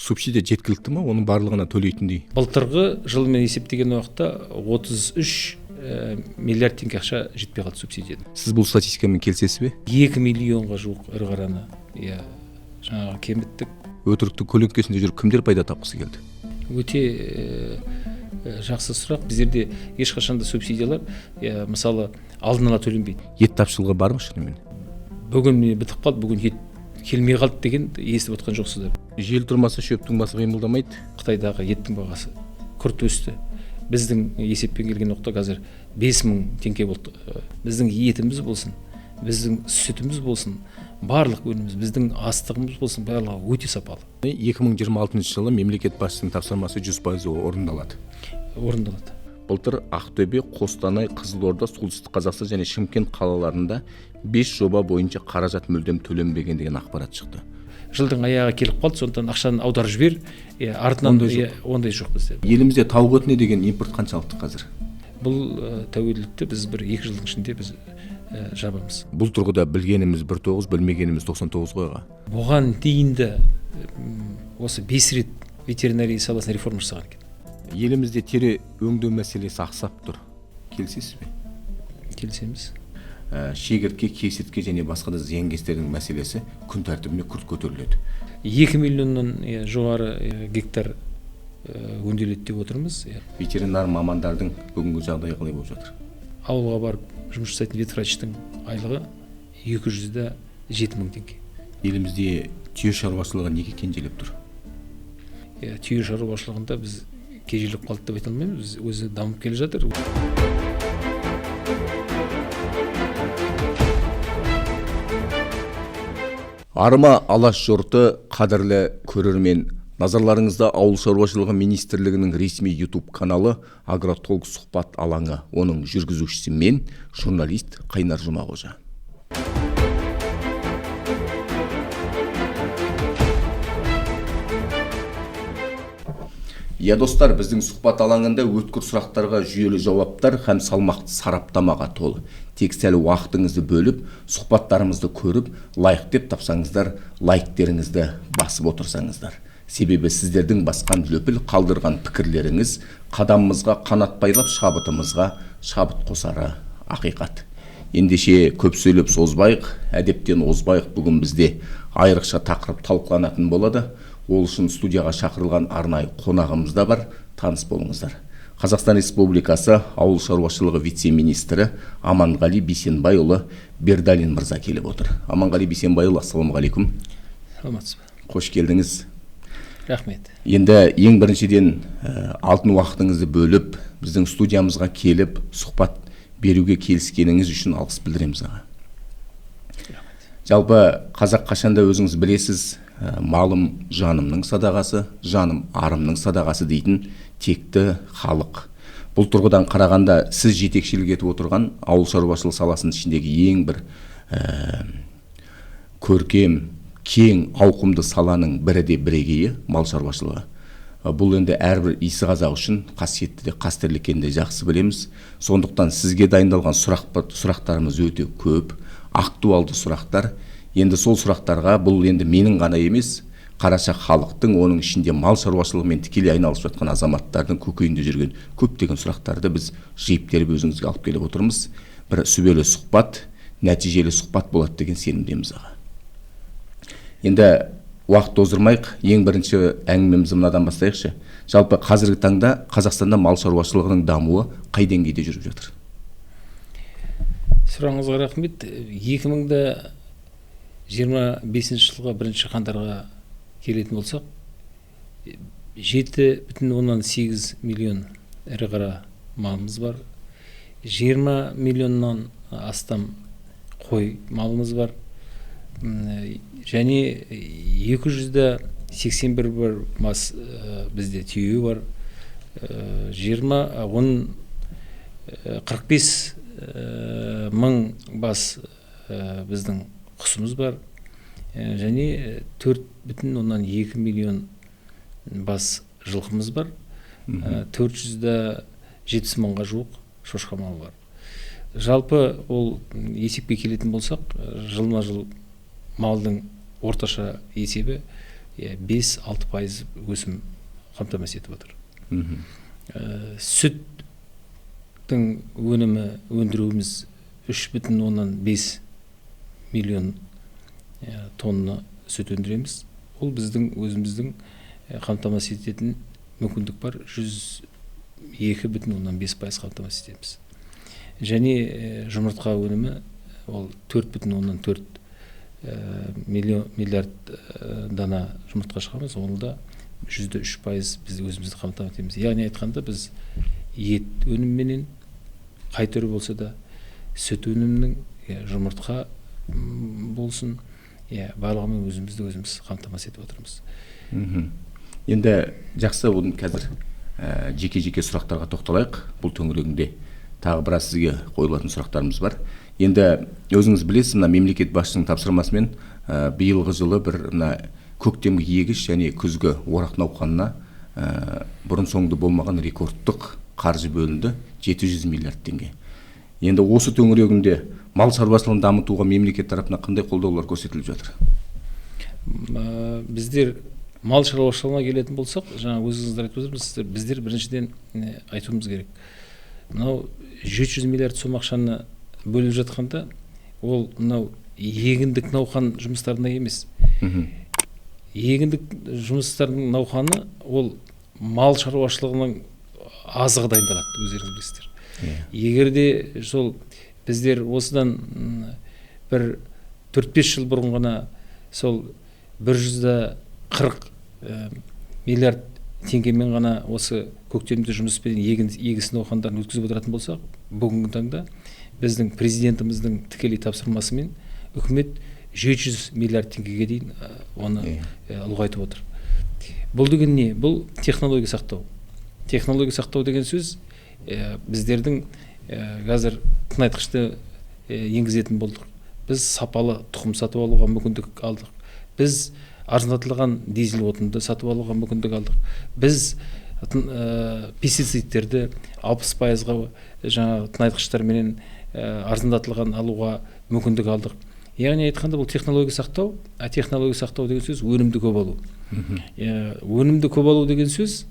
Субсидия жеткілікті ма оның барлығына төлейтіндей? Былтырғы жылмен есептеген уақытта 33 миллиард теңге ақша жетпей қалды субсидиядан. Сіз бұл статистикамен келісесіз бе? 2 миллионға жуық ірі қараны жаңағы кеміттік. Өтіріктің көлеңкесінде жүріп кімдер пайда тапқысы келді? Өте жақсы сұрақ. Біздерде ешқашан да субсидиялар мысалы алдын ала төленбейді. Ет тапшылығы бар ма шынымен? Бүгін міне бітіп қалды, бүгін ет келмей қалды деген естіп отқан жоқсыздар. Жел тұрмаса шөптің басы қимылдамайды. Қытайдағы еттің бағасы күрт өсті. Біздің есеппен келген уақытта қазір 5000 теңге болды. Біздің етіміз болсын, біздің сүтіміз болсын, барлық өніміміз, біздің астығымыз болсын, барлығы өте сапалы. 2026 жылы мемлекет басшысының тапсырмасы 100% орындалады. Орындалады. Былтыр Ақтөбе, Қостанай, Қызылорда, Солтүстік Қазақстан және Шымкент қалаларында 5 жоба бойынша қаражат мүлдем төленбеген деген ақпарат шықты. Жылдың аяғы келіп қалды, сондықтан ақшаны аударып жібер, артынан ондай жоқ бізде. Елімізде тауық етіне деген импорт қаншалықты қазір? Бұл тәуелділікті біз бір 2 жылдың ішінде біз жабамыз. Бұл тұрғыда білгеніміз 1,9, білмегеніміз 99 ғой аға. Бұған дейін де осы 5 рет ветеринария саласына реформа жасаған екен. Елімізде тері өңдеу мәселесі ақсап тұр. Келісесіз бе? Келісеміз. Шегіртке, кесіртке және басқа да зиянкестердің мәселесі күн тәртібіне күрт көтеріледі. 2 миллионнан жоғары гектар өңделеді деп отырмыз. Ветеринар мамандардың бүгінгі жағдайы қалай болып жатыр? Ауылға барып жұмыс жасайтын ветврачтың айлығы 207 мың теңге. Елімізде түйе шаруашылығы неге кенжелеп тұр? Түйе шаруашылығында біз кенжелеп қалдық деп айта алмаймыз, біз өзі дамып келе жатыр. Арма Алаш жұрты, қадірлі көрермен, назарларыңызда Ауыл шаруашылығы министрлігінің ресми YouTube каналы Агротолк сұхбат алаңы. Оның жүргізушісі мен, журналист Қайнар Жұмағожа. Я достар, біздің сұхбат алаңында өткір сұрақтарға жүйелі жауаптар һәм салмақты сараптамаға толы. Тек сәл уақытыңызды бөліп, сұхбаттарымызды көріп, лайк деп тапсаңыздар, лайктеріңізді басып отырсаңыздар. Себебі сіздердің басқан лөпіл қалдырған пікірлеріңіз қадамымызға қанат байлап, шабытымызға шабыт қосары ақиқат. Ендеше көп сөйлеп созбайық, әдептен озбайық. Бүгін бізде айрықша тақырып талқыланатын болады. Ол үшін студияға шақырылған арнайы қонағымыз да бар, таныс болыңыздар. Қазақстан Республикасы Ауыл шаруашылығы вице-министрі Аманғали Бейсенбайұлы Бердалин мырза келіп отыр. Аманғали Бейсенбайұлы, ассалаумағалейкум. Саламатсыз ба? Қош келдіңіз. Рахмет. Енді ең біріншіден алтын уақытыңызды бөліп, біздің студиямызға келіп, сұхбат беруге келіскеніңіз үшін алғыс білдіреміз аға. Рахмет. Жалпы қазақ қашанда өзіңіз білесіз, малым жанымның садағасы, жаным арымның садағасы дейтін текті халық. Бұл тұрғыдан қарағанда сіз жетекшілік етіп отырған ауыл шаруашылығы саласының ішіндегі ең бір көркем, кең ауқымды саланың бірі де бірегейі мал шаруашылығы. Бұл енді әрбір иісі қазақ үшін қасиетті де қастерлі екенін де жақсы білеміз. Сондықтан сізге дайындалған сұрақтарымыз өте көп, актуалды сұрақтар. Енді сол сұрақтарға бұл енді менің ғана емес, қараша халықтың, оның ішінде мал шаруашылығымен тікелей айналысып жатқан азаматтардың көкейінде жүрген көптеген сұрақтарды біз жиып теріп өзіңізге алып келіп отырмыз. Бір сүбелі сұхбат, нәтижелі сұхбат болады деген сенімдеміз аға. Енді уақыт тоздырмайық, ең бірінші әңгімемізді мынадан бастайықшы. Жалпы қазіргі таңда Қазақстанда мал шаруашылығының дамуы қай деңгейде жүріп жатыр? Сұрағыңызға рахмет. 2025 жылға бірінші қаңтарға келетін болсақ, 7,8 миллион ірі қара малымыз бар, 20 миллионнан астам қой малымыз бар, және 281 бір бас бізде түйе бар, 45 мың бас біздің құсымыз бар, және 4,2 миллион бас жылқымыз бар, 470 мыңға жуық шошқа малы бар. Жалпы ол есепке келетін болсақ, жылма жыл малдың орташа есебі 5-6% өсім қамтамасыз етіп отыр. Сүттің өнімі өндіруіміз 3,5 миллион тонна сүт өндіреміз. Ол біздің өзіміздің қамтамасыз ететін мүмкіндік бар, 102,5% қамтамасыз етеміз. Және жұмыртқа өнімі ол 4,4 миллиард дана жұмыртқа шығамыз, оны да 103% біз өзімізді қамтамасыз етеміз. Яғни айтқанда, біз ет өніміменен қай түрі болса да, сүт өнімінің, жұмыртқа болсын, барлығымен өзімізді өзіміз қамтамасыз етіп отырмыз. Енді жақсы, оның қазір жеке-жеке сұрақтарға тоқталайық. Бұл төңірегінде тағы біраз сізге қойылатын сұрақтарымыз бар. Енді өзіңіз білесіз, мына мемлекет басшысының тапсырмасымен биылғы жылы бір мына көктемгі егіс және күзгі орақ науқанына бұрын соңды болмаған рекордтық қаржы бөлінді, 700 миллиард теңге. Енді осы төңірегінде мал шаруашылығын дамытуға мемлекет тарапынан қандай қолдаулар көрсетіліп жатыр? Біздер мал шаруашылығына келетін болсақ, жаңа өзіңіздер айтып отырсыз, біздер біріншіден айтуымыз керек. Мынау 700 миллиард сом ақшаны бөліп жатқанда, ол мынау егіндік науқан жұмыстарына емес. Егіндік жұмыстарының науқаны ол мал шаруашылығының азығы дайындалады, өздеріңіз білесіздер. Егер де сол біздер осыдан бір 4-5 жыл бұрын ғана сол 140 миллиард теңгемен ғана осы көктемде жұмыспен егіс науқандарын өткізіп отыратын болсақ, бүгінгі таңда біздің президентіміздің тікелей тапсырмасымен үкімет 700 миллиард теңгеге дейін оны ұлғайтып отыр. Бұл деген не? Бұл технология сақтау. Технология сақтау деген сөз, біздердің қазір тыңайтқышты енгізетін болдық. Біз сапалы тұқым сатып алуға мүмкіндік алдық. Біз арзандатылған дизель отынды сатып алуға мүмкіндік алдық. Біз пестицидтерді 60%-ға жаңағы тыңайтқыштарменен арзандатылған алуға мүмкіндік алдық. Яғни айтқанда, бұл технология сақтау, а технология сақтау деген сөз өнімді көп алу. Өнімді көп алу деген сөз,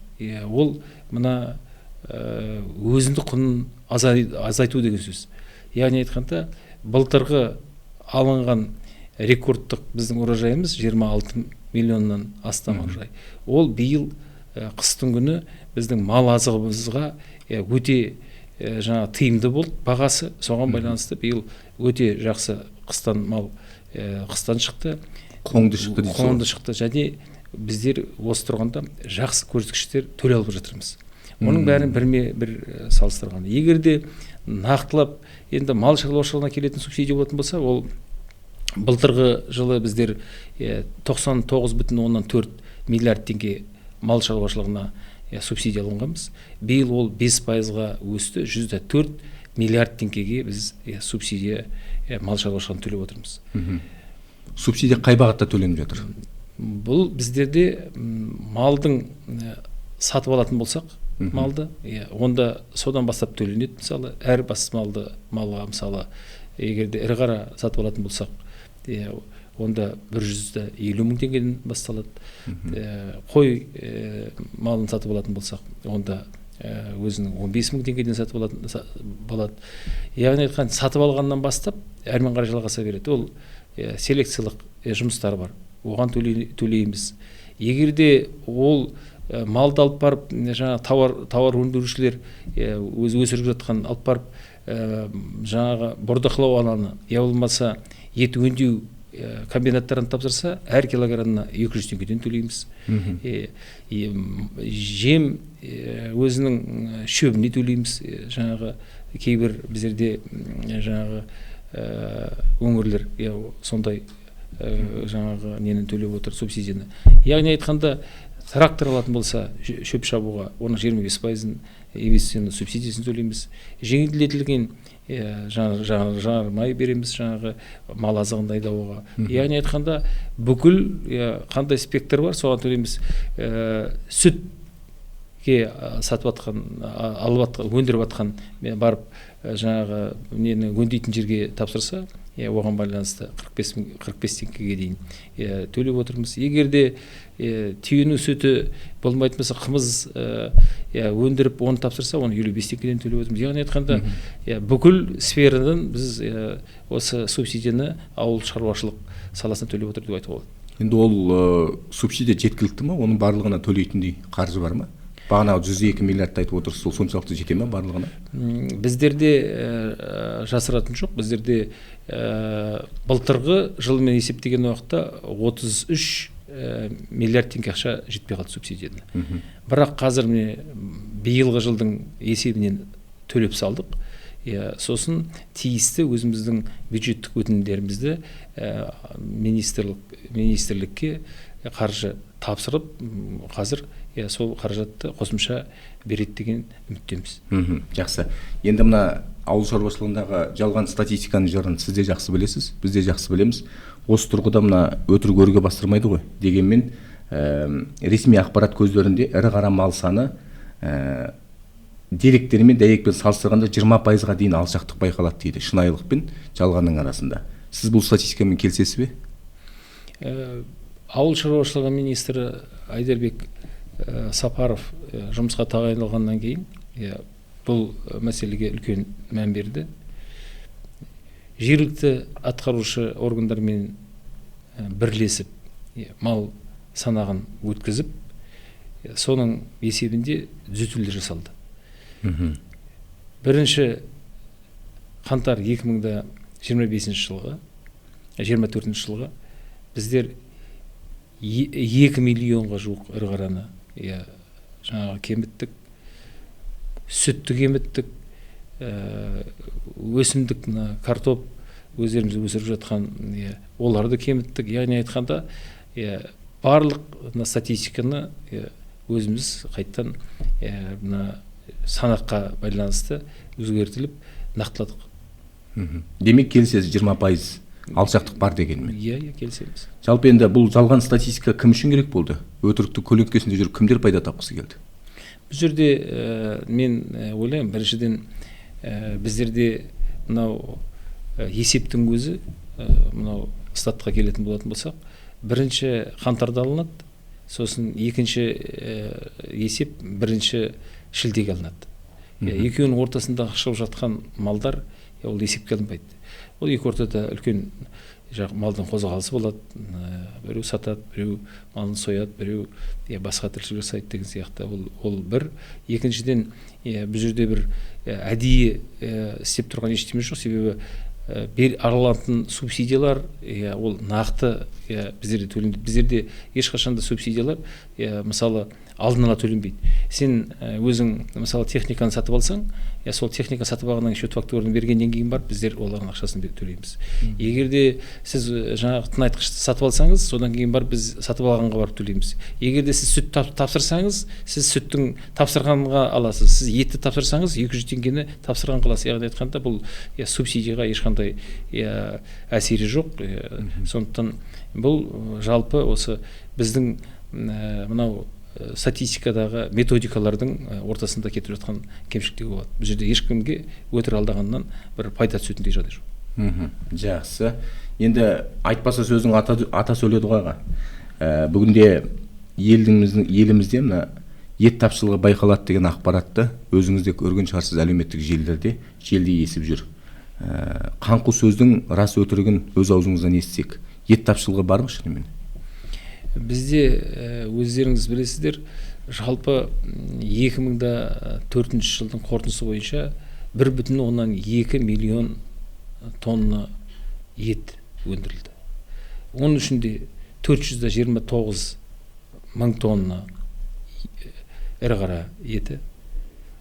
ол мына өзіндік құнын азайту деген сөз. Яғни айтқанда, былтырғы алынған рекордтық біздің урожайымыз 26 миллионнан астам урожай. Ол биыл қыстың күні біздің мал азығымызға өте жаңа тиімді болды бағасы. Соған байланысты биыл өте жақсы қыстан мал қыстан шықты. Қоңды шықты дейсіз ғой. Қоңды шықты. Және біздер осы тұрғанда жақсы көрсеткіштер төлей алып жатырмыз. Оның бәрін бірме бір салыстырғанда. Егер де нақтылап енді мал шаруашылығына келетін субсидия болатын болса, ол былтырғы жылы біздер 99,4 миллиард теңге мал шаруашылығына субсидия алынғанбыз. Биыл ол 5%-ға өсті, 104 миллиард теңгеге біз субсидия мал шаруашылығына төлеп отырмыз. Субсидия қай бағытта төленіп жатыр? Бұл біздерде малдың сатып алатын болсақ, малды, онда содан бастап төленеді. Мысалы, әр бас малды, малға, мысалы, егер де ірі қара сатып алатын болсақ, онда 150 мың теңгеден басталады. Қой малын сатып алатын болсақ, онда өзінің 15 мың теңгеден сатып алатын болады. Яғни айтқан, сатып алғаннан бастап әрмен қарай жалғаса береді. Ол селекциялық жұмыстар бар, оған төлейміз. Егер де ол малды алып барып, жаңағы тауар өндірушілер өзі өсіріп жатқан алып барып, жаңағы бордақылау алаңы, я болмаса ет өңдеу комбинаттарын тапсырса, әр килограммына 200 теңгеден төлейміз. Жем өзінің шөбіне төлейміз. Жаңағы кейбір біздерде жаңағы өңірлер сондай жаңағы нені төлеп отыр, субсидияны. Яғни айтқанда, трактор алатын болса шөп шабуға, оның 25%-ын инвестиционный субсидиясын төлейміз. Жеңілдетілген жанармай береміз жаңағы мал азығын дайындауға. Яғни айтқанда, бүкіл қандай спектр бар, соған төлейміз. Сүтке сатып атқан, алып атқан, өндіріп атқан, барып жаңағы нені өңдейтін жерге тапсырса, Оған байланысты 45 теңгеге дейін төлеп отырмыз. Егер де түйенің сүті болмайтын болса, қымыз өндіріп оны тапсырса, оны 55 теңгеден төлеп отырмыз. Яғни айтқанда, бүкіл сферадан біз осы субсидияны ауыл шаруашылық саласына төлеп отыр деп айтуға болады. Енді ол субсидия жеткілікті ма? Оның барлығына төлейтіндей қаржы бар ма? Бағана 102 миллиард айтып отырсыз, сол соншалықты жете ме барлығына? Біздерде жасыратын жоқ, біздерде былтырғы жылмен есептеген уақытта 33 миллиард теңге ақша жетпей қалды субсидияны. Бірақ қазір міне биылғы жылдың есебінен төлеп салдық. Сосын тиісті өзіміздің бюджеттік өтінімдерімізді министрлікке қаржы тапсырып, қазір сол қаражатты қосымша береді деген үміттеміз. Жақсы. Енді мына ауыл шаруашылығындағы жалған статистиканың жырын сіз де жақсы білесіз, біз де жақсы білеміз. Осы тұрғыда мына өтірік өрге бастырмайды ғой. Дегенмен ресми ақпарат көздерінде ірі қара мал саны деректермен дәйекпен салыстырғанда 20%-ға дейін алшақтық байқалады дейді шынайылық пен жалғанның арасында. Сіз бұл статистикамен келісесіз бе? Ауыл шаруашылығы министрі Айдарбек Сапаров жұмысқа тағайындалғаннан кейін бұл мәселеге үлкен мән берді. Жергілікті атқарушы органдармен бірлесіп мал санағын өткізіп, соның есебінде түзетулер жасалды. Бірінші қаңтар 2025 жылғы, 24 жылғы біздер 2 миллионға жуық ірі қараны жаңағы кеміттік, сүтті кеміттік, өсімдік мына картоп өздеріміз өсіріп жатқан оларды кеміттік. Яғни айтқанда, барлық мына статистиканы өзіміз қайттан мына санаққа байланысты өзгертіліп нақтыладық. Демек келісесіз, 20% алшақтық бар дегенмен. Иә, келісеміз. Жалпы енді бұл жалған статистика кім үшін керек болды? Өтірікті көлеңкесінде жүріп кімдер пайда тапқысы келді? Бұл жерде мен ойлаймын, біріншіден біздерде мынау есептің өзі, мынау статқа келетін болатын болсақ, бірінші қаңтарда алынады, сосын екінші есеп бірінші шілдеге алынады. Екеуінің ортасында шығып жатқан малдар ол есепке алынбайды. Ол екі ортада үлкен малдың қозғалысы болады, біреу сатады, біреу малын сояды, біреу басқа тіршілік жасайды деген сияқты. Ол бір. Екіншіден, бұл жерде бір әдейі істеп тұрған ештеме жоқ, себебі аралатын субсидиялар ол нақты біздерде төленеді. Біздерде ешқашан да субсидиялар мысалы алдын ала төленбейді. Сен өзің мысалы техниканы сатып алсаң, сол техника сатып алғаннан кейін счет фактураны бергеннен кейін барып біздер олардың ақшасын төлейміз. Егер де сіз жаңағы тыңайтқышты сатып алсаңыз, содан кейін барып біз сатып алғанға барып төлейміз. Егер де сіз сүт тапсырсаңыз, сіз сүттің тапсырғанға аласыз. Сіз етті тапсырсаңыз, 200 теңгені тапсырғанға аласыз. Яғни айтқанда, бұл субсидияға ешқандай әсері жоқ. Сондықтан бұл жалпы осы біздің мынау статистикадағы методикалардың ортасында кетіп жатқан кемшіліктер болады. Бұл жерде ешкімге өтірік алдағаннан бір пайда түсетіндей жағдай жоқ. Жақсы. Енді айтпаса сөздің ата сөйледі ғой аға. Бүгінде елімізде мына ет тапшылығы байқалады деген ақпаратты өзіңіз де көрген шығарсыз, әлеуметтік желілерде желдей есіп жүр. Қаңқу сөздің рас өтірігін өз аузыңыздан естісек, ет тапшылығы бар ма шынымен? Бізде өздеріңіз білесіздер, жалпы 2004 жылдың қорытындысы бойынша 1,2 миллион тонна ет өндірілді. Оның ішінде 429 мың тонна ірі қара еті,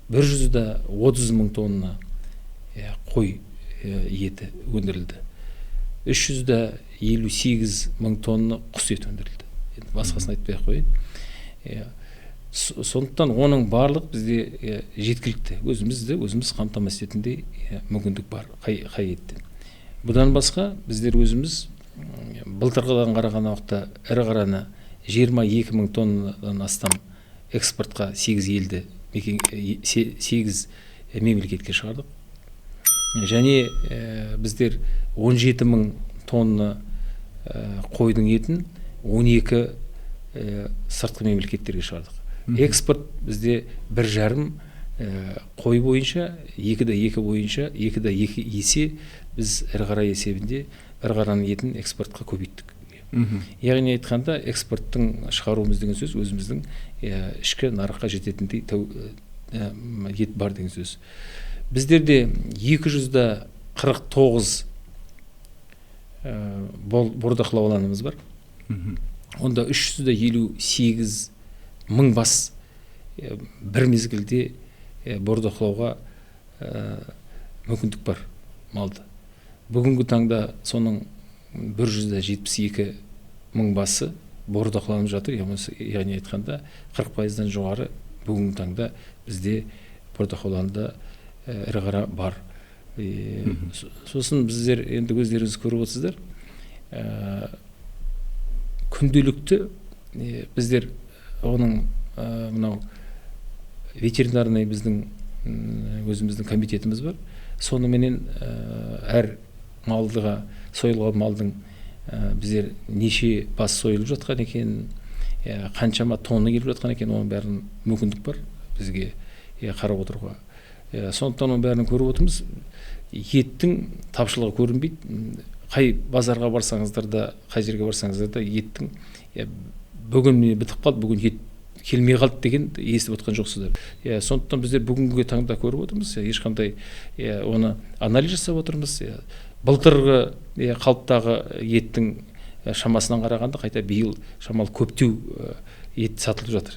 130 мың тонна қой еті өндірілді, 358 мың тонна құс еті өндірілді. Басқасын айтпай ақ қояйын. Сондықтан оның барлық бізде жеткілікті, өзімізді өзіміз қамтамасыз ететіндей мүмкіндік бар қай еттен. Бұдан басқа біздер өзіміз былтырғыдан қараған уақытта ірі қараны 22 мың тоннадан астам экспортқа 8 елді 8 мемлекетке шығардық. Және біздер 17 мың тонна қойдың етін 12 сыртқы мемлекеттерге шығардық. Экспорт бізде 1,5 қой бойынша, 2,2 бойынша, 2,2 есе біз ірі қара есебінде ірі қараның етін экспортқа көбейттік. Яғни айтқанда, экспорттың шығаруымыз деген сөз өзіміздің ішкі нарыққа жететіндей ет бар деген сөз. Біздерде 249 бордақылау алаңымыз бар. Онда 358 мың бас бір мезгілде бордақылауға мүмкіндік бар малды. Бүгінгі таңда соның 172 мың басы бордақыланып жатыр, яғни айтқанда 40%-дан жоғары бүгінгі таңда бізде бордақылануда ірі қара бар. Сосын біздер енді өздеріңіз көріп отырсыздар, күнделікті біздер оның мынау ветеринарный біздің өзіміздің комитетіміз бар, соныменен әр малдыға сойылған малдың біздер неше бас сойылып жатқан екен, қаншама тонна келіп жатқан екен, оның бәрін мүмкіндік бар бізге қарап отыруға. Сондықтан оның бәрін көріп отырмыз. Еттің тапшылығы көрінбейді. Қай базарға барсаңыздар да, қай жерге барсаңыздар да еттің бүгін бітіп қалды, бүгін ет келмей қалды деген естіп отқан жоқсыздар. Сондықтан біздер бүгінгі таңда көріп отырмыз, ешқандай оны анализ жасап отырмыз. Былтырғы қалыптағы еттің шамасынан қарағанда қайта биыл шамалы көптеу ет сатылып жатыр.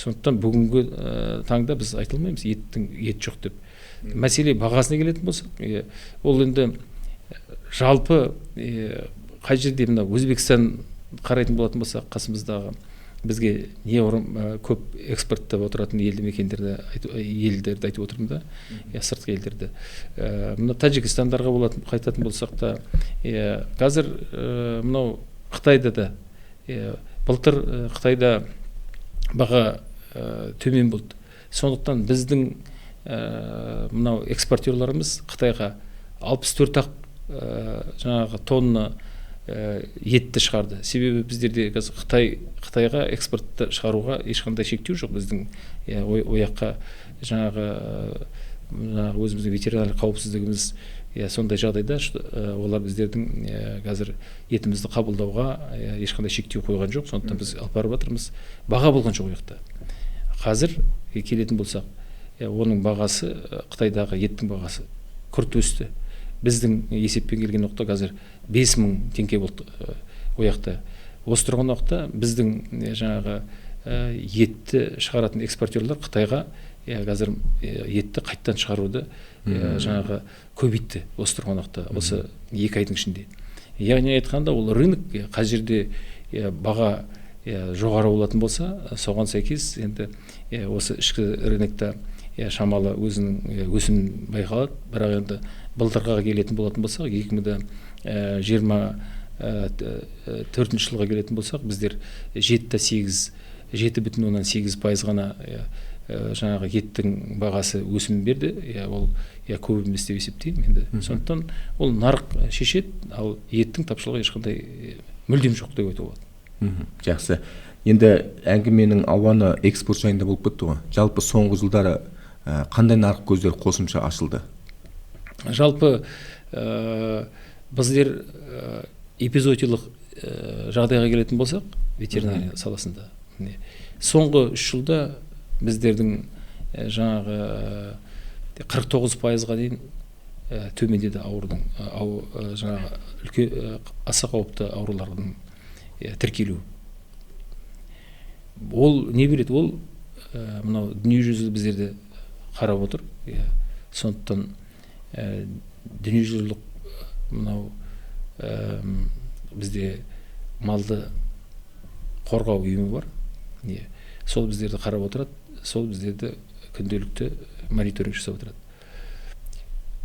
Сондықтан бүгінгі таңда біз айта алмаймыз еттің ет жоқ деп. Мәселе бағасына келетін болсақ, ол енді жалпы қай жерде мына Өзбекстан қарайтын болатын болсақ, қасымыздағы бізге неғұрлым көп экспорттап отыратын елді мекендерді, елдерді айтып отырмын да, сыртқы елдерді. Мына Тәжікстандарға болатын қайтатын болсақ та, қазір мынау Қытайда да, былтыр Қытайда баға төмен болды. Сондықтан біздің мынау экспортерларымыз Қытайға 64 жаңағы тонна етті шығарды. Себебі біздерде қазір Қытайға экспортты шығаруға ешқандай шектеу жоқ. Біздің ояққа жаңағы өзіміздің ветеринарлық қауіпсіздігіміз сондай жағдайда, олар біздердің қазір етімізді қабылдауға ешқандай шектеу қойған жоқ. Сондықтан біз алып барып жатырмыз. Баға болған жоқ ояқта. Қазір келетін болсақ, оның бағасы, Қытайдағы еттің бағасы күрт өсті. Біздің есеппен келген уақытта қазір 5000 теңге болды ояқта. Осы тұрған уақытта біздің жаңағы етті шығаратын экспортерлар Қытайға қазір етті қайттан шығаруды жаңағы көбейтті осы тұрған уақытта, осы 2 айдың ішінде. Яғни айтқанда, ол рынок қай жерде баға жоғары болатын болса, соған сәйкес енді осы ішкі рынокта шамалы өзінің өсім байқалады. Бірақ енді былтырғыға келетін болатын болсақ, 2024 жылға келетін болсақ, біздер 7,8% ғана жаңағы еттің бағасы өсім берді. Ол көп емес деп есептеймін енді. Сондықтан ол нарық шешеді, ал еттің тапшылығы ешқандай мүлдем жоқ деп айтуға болады. Жақсы. Енді әңгіменің ауаны экспорт жайында болып кетті ғой. Жалпы соңғы жылдары қандай нарық көздері қосымша ашылды? Жалпы біздер эпизоотиялық жағдайға келетін болсақ, ветеринария саласында соңғы 3 жылда біздердің жаңағы 49%-ға дейін төмендеді аурудың, жаңағы үлкен аса қауіпті аурулардың тіркелуі. Ол не береді? Ол мынау дүниежүзі біздерді қарап отыр. Сондықтан дүниежүзілік мынау бізде малды қорғау ұйымы бар. Сол біздерді қарап отырады, сол біздерді күнделікті мониторинг жасап отырады.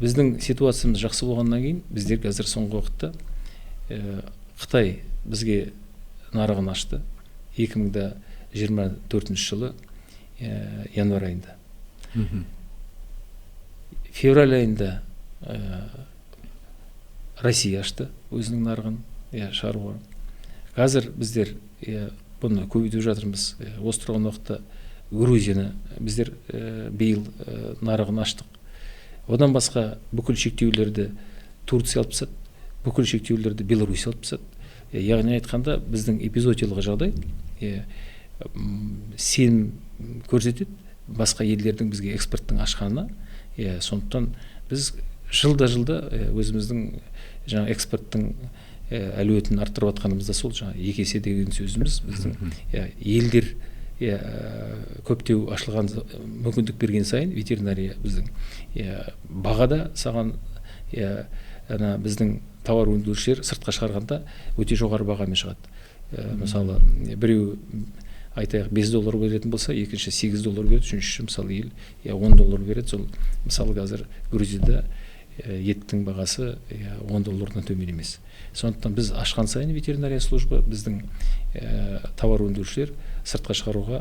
Біздің ситуациямыз жақсы болғаннан кейін біздер қазір соңғы уақытта Қытай бізге нарығын ашты 2024 жылы январь айында. Февраль айында Россия ашты өзінің нарығын, иә, шығаруға. Қазір біздер, иә, бұны көбейтіп жатырмыз. Осы тұрған уақытта Грузияны біздер биыл нарығын аштық. Одан басқа бүкіл шектеулерді Турция алып тастады, бүкіл шектеулерді Беларусь алып тастады. Яғни айтқанда, біздің эпизоотиялық жағдай сенім көрсетеді басқа елдердің бізге экспорттың ашқанына. Сондықтан біз жылда өзіміздің жаңа экспорттың әлеуетін арттырып жатқанымыз да сол жаңа екі есе деген сөзіміз. Біздің елдер көптеу ашылған, мүмкіндік берген сайын ветеринария біздің бағада саған, ана біздің тауар өндірушілер сыртқа шығарғанда өте жоғары бағамен шығады. Мысалы, біреу, айтайық, 5 доллар беретін болса, екінші 8 доллар береді, үшінші, мысалы, ел, 10 доллар береді. Сол, мысалы, қазір Грузияда еттің бағасы 10 доллардан төмен емес. Сондықтан біз ашқан сайын ветеринария служба біздің тауар өндірушілер сыртқа шығаруға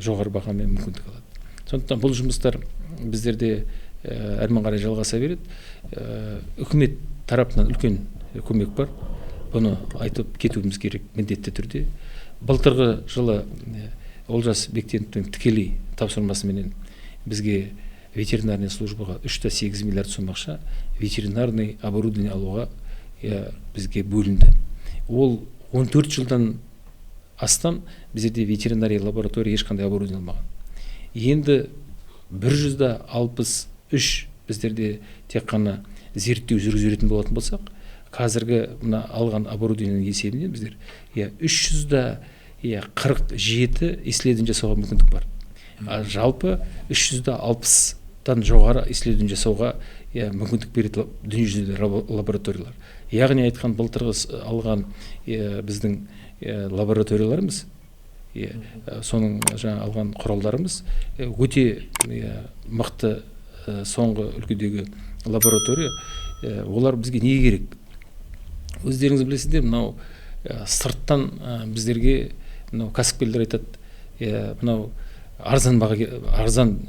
жоғары бағамен мүмкіндік алады. Сондықтан бұл жұмыстар біздерде әрмен қарай жалғаса береді. Үкімет тарапынан үлкен көмек бар, бұны айтып кетуіміз керек міндетті түрде. Былтырғы жылы Олжас Бектеновтің тікелей тапсырмасыменен бізге ветеринарный службаға 3,8 миллиард сом ақша ветеринарный оборудование алуға, бізге бөлінді. Ол 14 жылдан астам біздерде ветеринария лаборатория ешқандай оборудование алмаған. Енді 163 біздерде тек қана зерттеу жүргізетін болатын болсақ, қазіргі мына алған оборудованиенің есебінен біздер, 347 исследование жасауға мүмкіндік бар. Жалпы 360-тан жоғары исследование жасауға, мүмкіндік береді дүниежүзілік лабораториялар. Яғни айтқан, былтырғы алған, біздің лабораторияларымыз, соның жаңа алған құралдарымыз өте, мықты, соңғы үлгідегі лаборатория. Олар бізге неге керек? Өздеріңіз білесіздер, мынау сырттан біздерге мынау кәсіпкерлер айтады, мынау арзан баға, арзан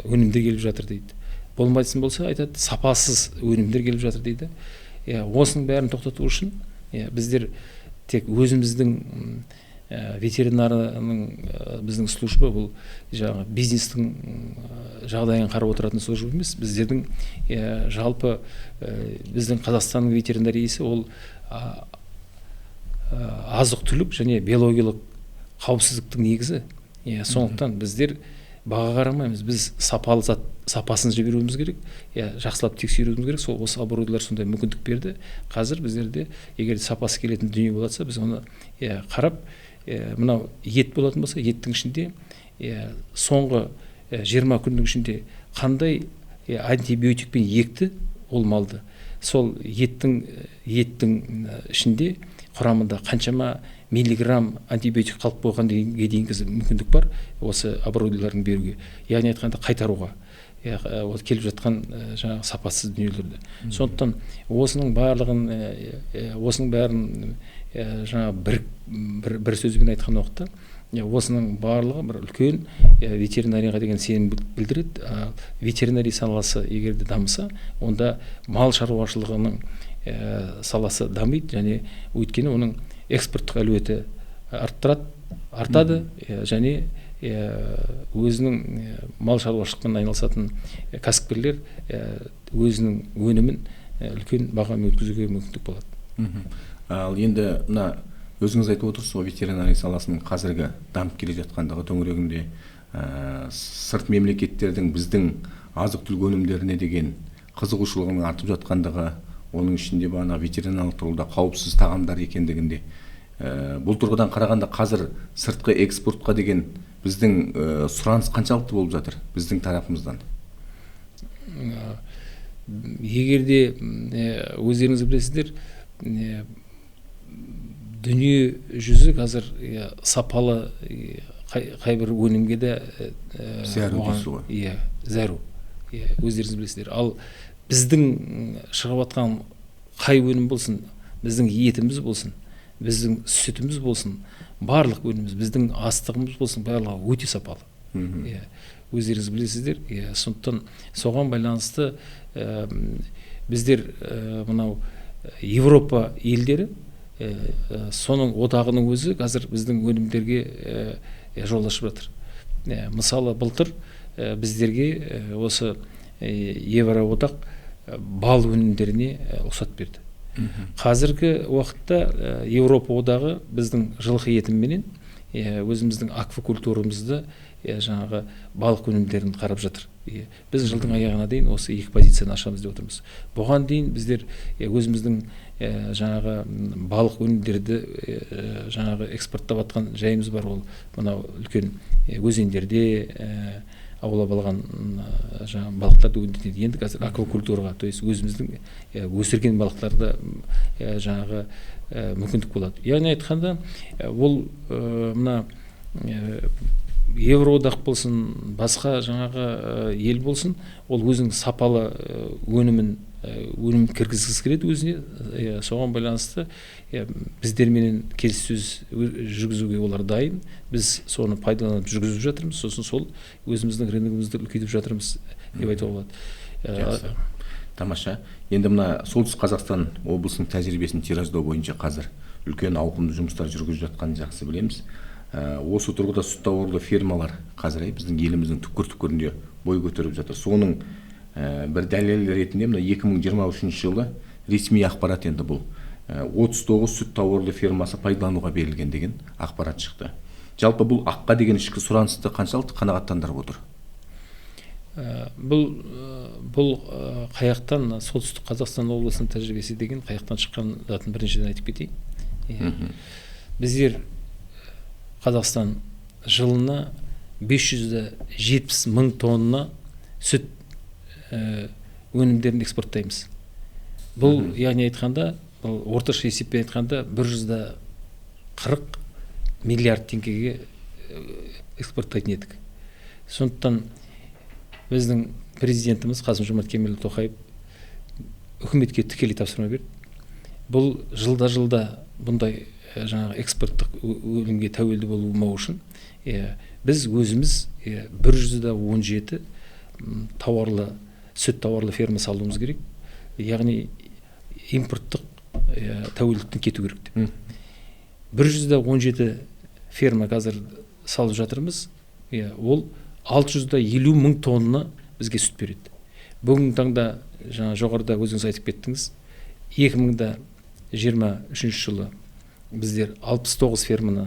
өнімдер келіп жатыр дейді. Болмайтын болса, айтады, сапасыз өнімдер келіп жатыр дейді. Осының бәрін тоқтату үшін, біздер тек өзіміздің ветеринарының, біздің служба бұл жаңағы бизнестің жағдайын қарап отыратын служба емес. Біздердің, жалпы, біздің Қазақстанның ветеринариясы ол азық түлік және биологиялық қауіпсіздіктің негізі. Сондықтан біздер баға қарамаймыз, біз сапалы зат сапасын жіберуіміз керек, жақсылап тексеруіміз керек. Сол осы оборудованиелер сондай мүмкіндік берді. Қазір біздерде егер сапасы келетін дүние болса, біз оны, қарап, мынау ет болатын болса, еттің ішінде, соңғы 20 күннің ішінде қандай антибиотикпен екті ол малды, сол еттің ішінде құрамында қаншама миллиграмм антибиотик қалып қойған дегенге дейінгі мүмкіндік бар осы оборудованиелерін беруге, яғни айтқанда, қайтаруға, ол келіп жатқан жаңағы сапасыз дүниелерді. Сондықтан осының барлығын, осының бәрін, жаңағы бір сөзбен айтқан уақытта, осының барлығы бір үлкен ветеринарияға деген сенім білдіреді. Ветеринария саласы егер де дамыса, онда мал шаруашылығының саласы дамиды, және өйткені оның экспорттық әлеуеті артады, және өзінің мал шаруашылықпен айналысатын кәсіпкерлер өзінің өнімін үлкен бағамен өткізуге мүмкіндік болады. Ал енді мына өзіңіз айтып отырсыз ғой, ветеринария саласының қазіргі дамып келе жатқандығы төңірегінде, сырт мемлекеттердің біздің азық түлік өнімдеріне деген қызығушылығының артып жатқандығы, оның ішінде бағана ветеринарлық тұрғыда қауіпсіз тағамдар екендігінде. Бұл тұрғыдан қарағанда, қазір сыртқы экспортқа деген біздің сұраныс қаншалықты болып жатыр біздің тарапымыздан? Егер де өздеріңіз білесіздер, дүние жүзі қазір, сапалы қай бір өнімге де зәру дейсіз ғой. Иә, зәру, иә, өздеріңіз білесіздер. Ал біздің шығып жатқан қай өнім болсын, біздің етіміз болсын, біздің сүтіміз болсын, барлық өніміміз, біздің астығымыз болсын, барлығы өте сапалы. Иә, өздеріңіз білесіздер. Иә, сондықтан соған байланысты біздер мынау Европа елдері, соның одағының өзі қазір біздің өнімдерге жол ашып жатыр. Мысалы, былтыр біздерге осы Евроодақ бал өнімдеріне рұқсат берді. Қазіргі уақытта Еуропа одағы біздің жылқы етіменен өзіміздің аквакультурамызды, жаңағы балық өнімдерін қарап жатыр. Біз жылдың аяғына дейін осы екі позицияны ашамыз деп отырмыз. Бұған дейін біздер өзіміздің жаңағы балық өнімдерді жаңағы экспорттап жатқан жайымыз бар. Ол мынау үлкен өзендерде аулап алған жаңағы балықтарды өндіреді. Енді қазір аквакультураға, то есть өзіміздің өсірген балықтарды жаңағы мүмкіндік болады. Яғни айтқанда, ол мына Евроодақ болсын, басқа жаңағы ел болсын, ол өзінің сапалы өнімін өнім кіргізгісі келеді өзіне. Соған байланысты біздерменен келіссөз жүргізуге олар дайын. Біз соны пайдаланып жүргізіп жатырмыз, сосын сол өзіміздің рыногымызды үлкейтіп жатырмыз деп айтуға болады. Жақсы, тамаша. Енді мына Солтүстік Қазақстан облысының тәжірибесін тираждау бойынша қазір үлкен ауқымды жұмыстар жүргізіп жатқанын жақсы білеміз. Осы тұрғыда сүт тауарлы фермалар қазір біздің еліміздің түкпір түкпірінде бой көтеріп жатыр. Соның бір дәлел ретінде мына 2023 жылы ресми ақпарат, енді бұл 39 сүт тауарлы фермасы пайдалануға берілген деген ақпарат шықты. Жалпы бұл аққа деген ішкі сұранысты қаншалықты қанағаттандырып отыр? Бұл қаяқтан, Солтүстік Қазақстан облысының тәжірибесі деген қаяқтан шыққан затын біріншіден айтып кетейін. Біздер Қазақстан жылына 570 мың тонна сүт өнімдерін экспорттаймыз. Бұл, яғни айтқанда, бұл орташа есеппен айтқанда 140 миллиард теңгеге экспорттайтын едік. Сондықтан біздің президентіміз Қасым Жомарт Кемелұлы Тоқаев үкіметке тікелей тапсырма берді. Бұл жылда бұндай жаңағы экспорттық өнімге тәуелді болмау үшін біз өзіміз 117 тауарлы сүт тауарлы ферма салуымыз керек. Яғни импорттық тәуелділіктен кету керек деп. 117 ферма қазір салып жатырмыз. Ол 650 мың тонна бізге сүт береді. Бүгінгі таңда жаңа жоғарыда өзіңіз айтып кеттіңіз, 2023 жылы біздер 69 ферманы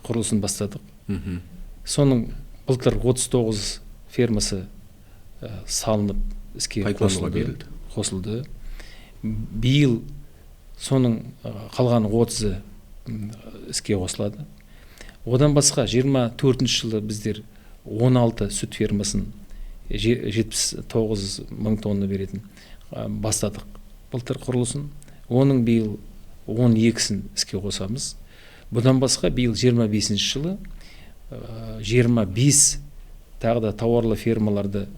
құрылысын бастадық. Соның былтыр 39 фермасы салынып іске қосылды. Биыл соның қалған 30-ы іске қосылады. Одан басқа 24 жылы біздер 16 сүт фермасын 79 мың тонна беретін бастадық былтыр құрылысын. Оның биыл 12-сін іске қосамыз. Бұдан басқа биыл 25 жылы 25 тағы да тауарлы фермаларды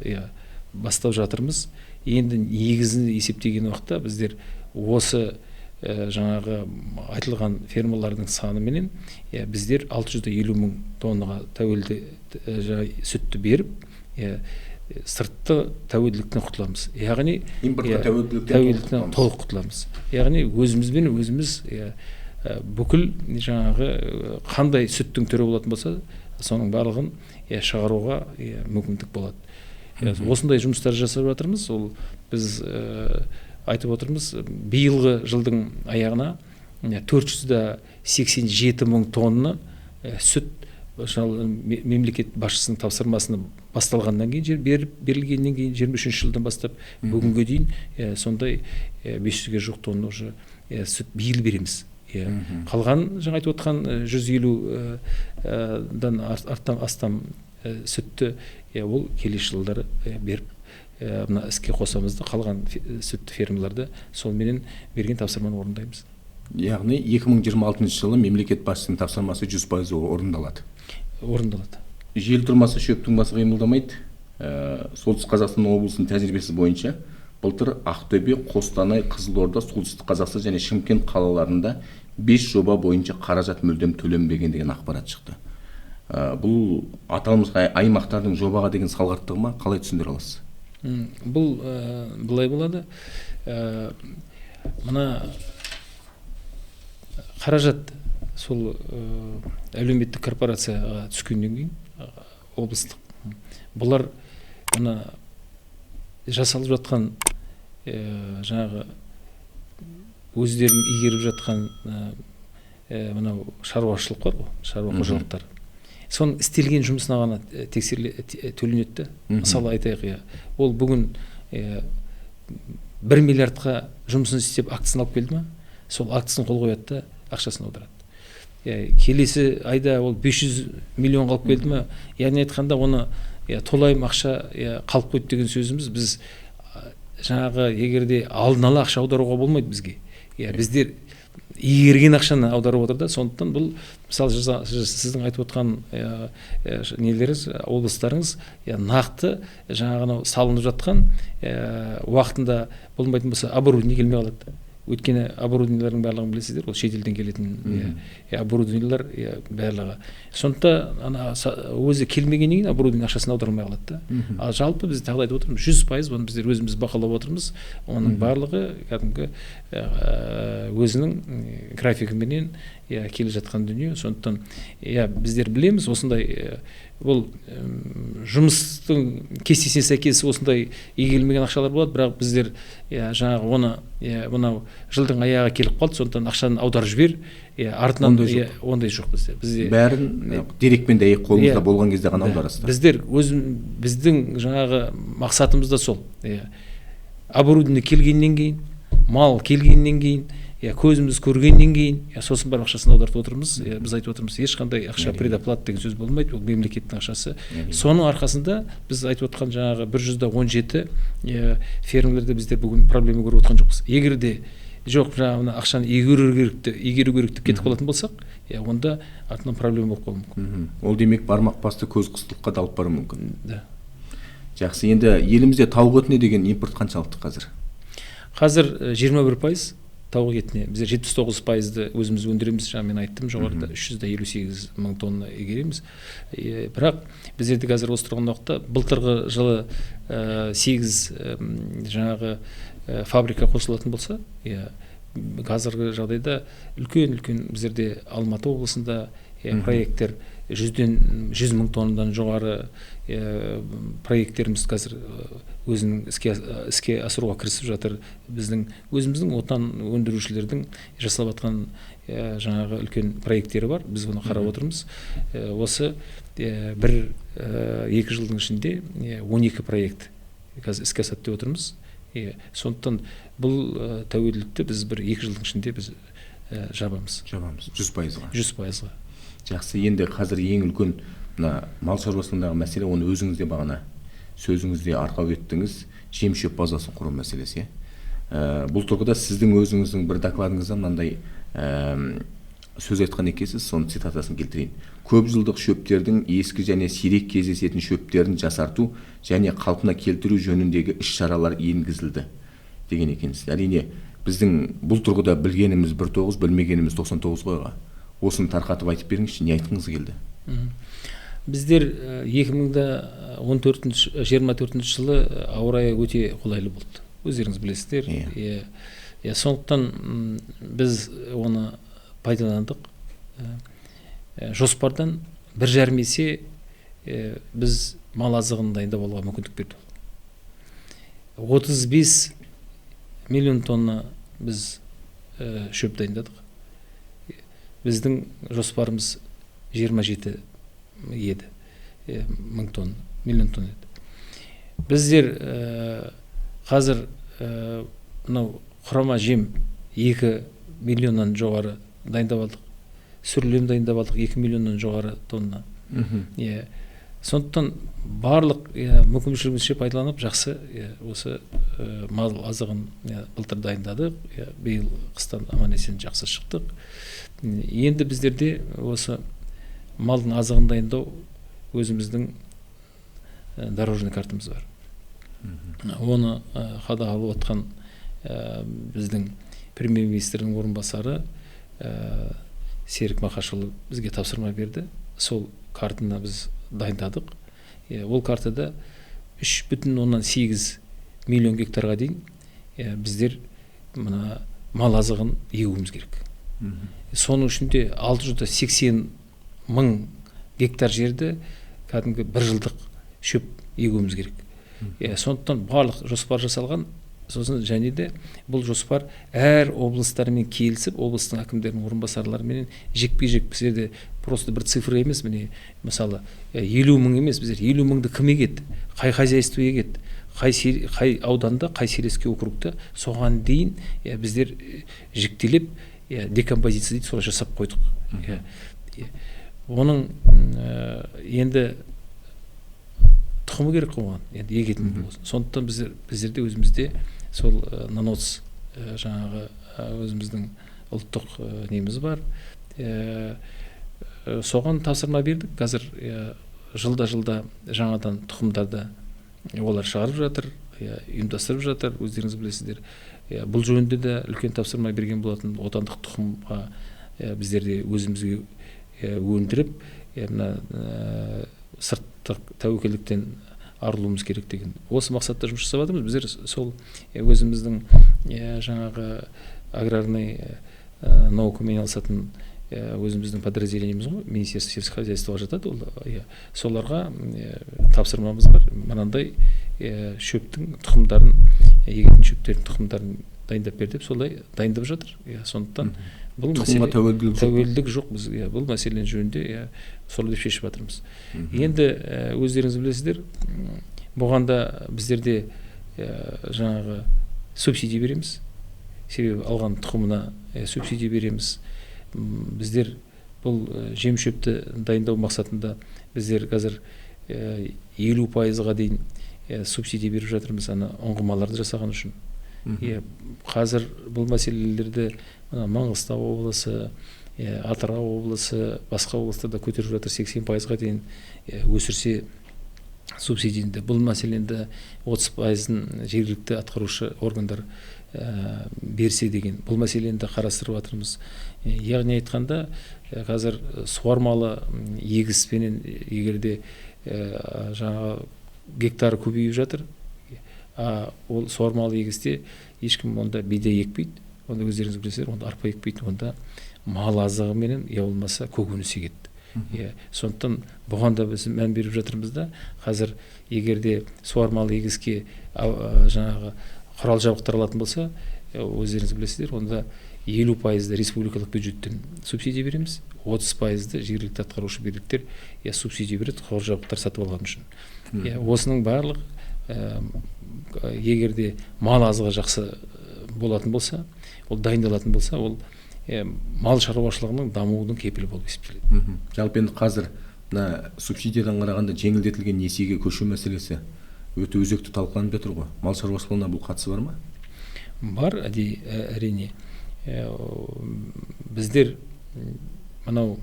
бастап жатырмыз. Енді негізін есептеген уақытта біздер осы жаңағы айтылған фермалардың саныменен біздер 650 мың тоннаға тәуелді сүтті беріп, сыртты тәуелділіктен құтыламыз. Яғни импортқа тәуелділіктен толық құтыламыз. Яғни өзімізбен өзіміз бүкіл жаңағы қандай сүттің түрі болатын болса, соның барлығын шығаруға мүмкіндік болады. Осындай жұмыстар жасап жатырмыз. Ол біз айтып отырмыз, биылғы жылдың аяғына 487 мың тонна сүт мемлекет басшысының тапсырмасына басталғаннан кейін, берілгеннен кейін 23 жылдан бастап бүгінге дейін сондай 500-ге жуық тонна уже сүт биыл береміз. Қалған жаңа айтып отқан 150-дан астам сүтті ол келесі жылдары беріп мына іске қосамыз да, қалған сүтті фермаларды солменен берген тапсырманы орындаймыз. Яғни 2026 жылы мемлекет басшысының тапсырмасы 100% орындалады. Орындалады. Жел тұрмаса шөптің басы қимылдамайды. Солтүстік Қазақстан облысының тәжірибесі бойынша былтыр Ақтөбе, Қостанай, Қызылорда, Солтүстік Қазақстан және Шымкент қалаларында 5 жоба бойынша қаражат мүлдем төленбеген деген ақпарат шықты. Бұл аталмыш аймақтардың жобаға деген салғырттығы ма, қалай түсіндіре аласыз? Бұл былай болады. Мына қаражат сол әлеуметтік корпорацияға түскеннен кейін облыстық бұлар мына жасалып жатқан жаңағы өздерін игеріп жатқан мынау шаруашылық бар ғой, шаруа қожалықтар, соның істелген жұмысына ғана төленеді. Мысалы айтайық, иә, ол бүгін 1 миллиардқа жұмысын істеп актісін алып келді ма, сол актісін қол қояды да ақшасын аударады. Келесі айда ол 500 миллионға алып келді ма, яғни айтқанда оны толайым ақша қалып қойды деген сөзіміз. Біз жаңағы егер де алдын ала ақша аударуға болмайды бізге. Біздер игерген ақшаны аударып отыр да. Сондықтан бұл мысалы сіздің айтып отқан нелеріңіз, облыстарыңыз нақты жаңағы анау салынып жатқан уақытында болмайтын болса оборудование келмей қалады. Өйткені оборудованиелердің барлығын білесіздер, ол шетелден келетін оборудованиелер барлығы. Сондықтан ана өзі келмегеннен кейін оборудование ақшасын аудармай қалады да. Ал жалпы біз тағы да айтып отырмыз, 100% бұны біздер өзіміз бақылап отырмыз. Оның барлығы кәдімгі өзінің графигіменен келе жатқан дүние. Сондықтан біздер білеміз осындай бұл жұмыстың кестесіне сәйкес осындай игерілмеген ақшалар болады, бірақ біздер жаңағы оны мынау жылдың аяғы келіп қалды, сондықтан ақшаны аударып жібер, артынан ондай жоқ бізде. Бізде бәрін дерекпен дәйек қолымызда болған кезде ғана аударасыздар. Біздер біздің жаңағы мақсатымыз да сол. Оборудование келгеннен кейін, мал келгеннен кейін, көзіміз көргеннен кейін, сосын барып ақшасын аудартып отырмыз. Біз айтып отырмыз, ешқандай ақша предоплата деген сөз болмайды, ол мемлекеттің ақшасы. Соның арқасында біз айтып отқан жаңағы 117 фермерлерде біздер бүгін проблема көріп отқан жоқпыз. Егер де жоқ жаңағы ақшаны игеру керек деп кетіп қалатын болсақ, онда артынан проблема болып қалуы мүмкін. Ол демек бармақ басты көз қыстылыққа да алып баруы мүмкін. Да. Жақсы, енді елімізде тауық етіне деген импорт қаншалықты қазір? Қазір 21% тауық етіне. Біздер 79%-ды өзіміз өндіреміз, жаңа мен айттым жоғарыда 358 мың тонна игереміз. Бірақ біздерде қазір осы тұрған уақытта былтырғы жылы 8 жаңағы фабрика қосылатын болса, қазіргі жағдайда үлкен-үлкен біздерде Алматы облысында проекттер 100 мың тоннадан жоғары проекттеріміз қазір өзінің іске асыруға кірісіп жатыр. Біздің өзіміздің отан өндірушілердің жасалып жатқан жаңағы үлкен проекттері бар, біз оны қарап отырмыз. Осы 1-2 жылдың ішінде 12 проект қазір іске асады деп отырмыз. Сондықтан бұл тәуелділікті біз 1-2 жылдың ішінде біз жабамыз. Жабамыз 100%-ға. 100%-ға. Жақсы, енді қазір ең үлкен мына мал шаруашылығындағы мәселе, оны өзіңіз де бағана сөзіңізде арқау еттіңіз, жем шөп базасын құру мәселесі. Бұл тұрғыда сіздің өзіңіздің бір докладыңызда мынандай сөз айтқан екенсіз, соның цитатасын келтірейін. Көп жылдық шөптердің ескі және сирек кездесетін шөптерін жасарту және қалпына келтіру жөніндегі іс-шаралар енгізілді деген екенсіз. Әрине, біздің бұл тұрғыда білгеніміз 1,9, білмегеніміз 99 қойға. Осыны тарқатып айтып беріңізші, не айтқыңыз келді? Біздер 2014-24 жылы ауа райы өте қолайлы болды. Өздеріңіз білесіздер. Сондықтан біз оны пайдаландық. Жоспардан 1,5 есе біз мал азығын дайындап алуға мүмкіндік берді. 35 миллион тонна біз шөп дайындадық. Біздің жоспарымыз 27 еді, мың тонна, миллион тонна еді. Біздер қазір мынау құрама жем 2 миллионнан жоғары дайындап алдық. Сүрлем дайындап алдық 2 миллионнан жоғары тонна. Сондықтан барлық мүмкіншілігімізше пайдаланып жақсы осы мал азығын былтыр дайындадық, биыл қыстан аман есен жақсы шықтық. Енді біздерде осы малдың азығын дайындау өзіміздің дорожный картамыз бар. Оны қадағалап отқан біздің премьер-министрдің орынбасары Серік Мақашұлы бізге тапсырма берді. Сол картаны біз дайындадық. Ол картада 3,8 миллион гектарға дейін біздер мына мал азығын егуіміз керек. Соның ішінде 680 мың гектар жерді кәдімгі бір жылдық шөп егуіміз керек. Сондықтан барлық жоспар жасалған. Сосын және де бұл жоспар әр облыстармен келісіп, облыстың әкімдерінің орынбасарларыменен жекпе-жек. Біздерде просто бір цифр емес, міне мысалы 50 мың емес, біздер 50 мыңды кім егеді, қай хозяйство егеді, қай ауданда, қай сельский округта, соған дейін біздер жіктелеп декомпозиция дейді, солай жасап қойдық. Оның енді тұқымы керек қой оған, енді егетін болсын. Сондықтан біздерде өзімізде сол наноц жаңағы өзіміздің ұлттық неміз бар. Соған тапсырма бердік. Қазір жылда жаңадан тұқымдарды олар шығарып жатыр, ұйымдастырып жатыр, өздеріңіз білесіздер. Бұл жөнінде де үлкен тапсырма берген болатын. Отандық тұқымға біздерде өзімізге өндіріп, мына сырттық тәуекелдіктен арылуымыз керек деген. Осы мақсатта жұмыс жасап жатырмыз. Біздер сол өзіміздің жаңағы аграрный наукамен айналысатын өзіміздің подразделениеміз ғой, Министерство сельского хозяйства жатады ол. Соларға тапсырмамыз бар. Мынандай шөптің тұқымдарын, егетін шөптердің тұқымдарын дайындап бер деп солай дайындап жатыр. Сондықтан бұл мәселе тәуелділік жоқ біз, бұл мәселенің жөнінде солай деп шешіп жатырмыз. Енді өздеріңіз білесіздер, бұған да біздерде жаңағы субсидия береміз. Себебі алған тұқымына субсидия береміз. Біздер бұл жем шөпті дайындау мақсатында біздер қазір 50%-ға дейін субсидия беріп жатырмыз ана ұңғымаларды жасаған үшін. Қазір бұл мәселелерді Маңғыстау облысы, Атырау облысы, басқа облыстарда көтеріп жатыр, 80%-ға дейін өсірсе субсидияны. Бұл мәселені 30%-ын жергілікті атқарушы органдар берсе деген бұл мәселені қарастырып жатырмыз. Яғни айтқанда, қазір суармалы егіспенен егерде жаңағы гектар көбейіп жатыр, ол суармалы егісте ешкім онда бидай екпейді, онда өздеріңіз білесіздер, онда арпа екпейді, онда мал азығыменен я болмаса көкөніс егеді. Сондықтан бұған да біз мән беріп жатырмыз да. Қазір егерде суармалы егіске жаңағы құрал жабдықтар алатын болса, өздеріңіз білесіздер, онда 50%-ды республикалық бюджеттен субсидия береміз, 30%-ды жергілікті атқарушы биліктер субсидия береді құрал жабдықтар сатып алған үшін. Осының барлық егерде мал азығы жақсы болатын болса, ол дайындалатын болса, ол мал шаруашылығының дамуының кепілі болып есептеледі. Жалпы енді қазір мына субсидиядан қарағанда жеңілдетілген несиеге көшу мәселесі өте өзекті талқыланып жатыр ғой. Мал шаруашылығына бұл қатысы бар ма? Бар, әрине. Біздер мынау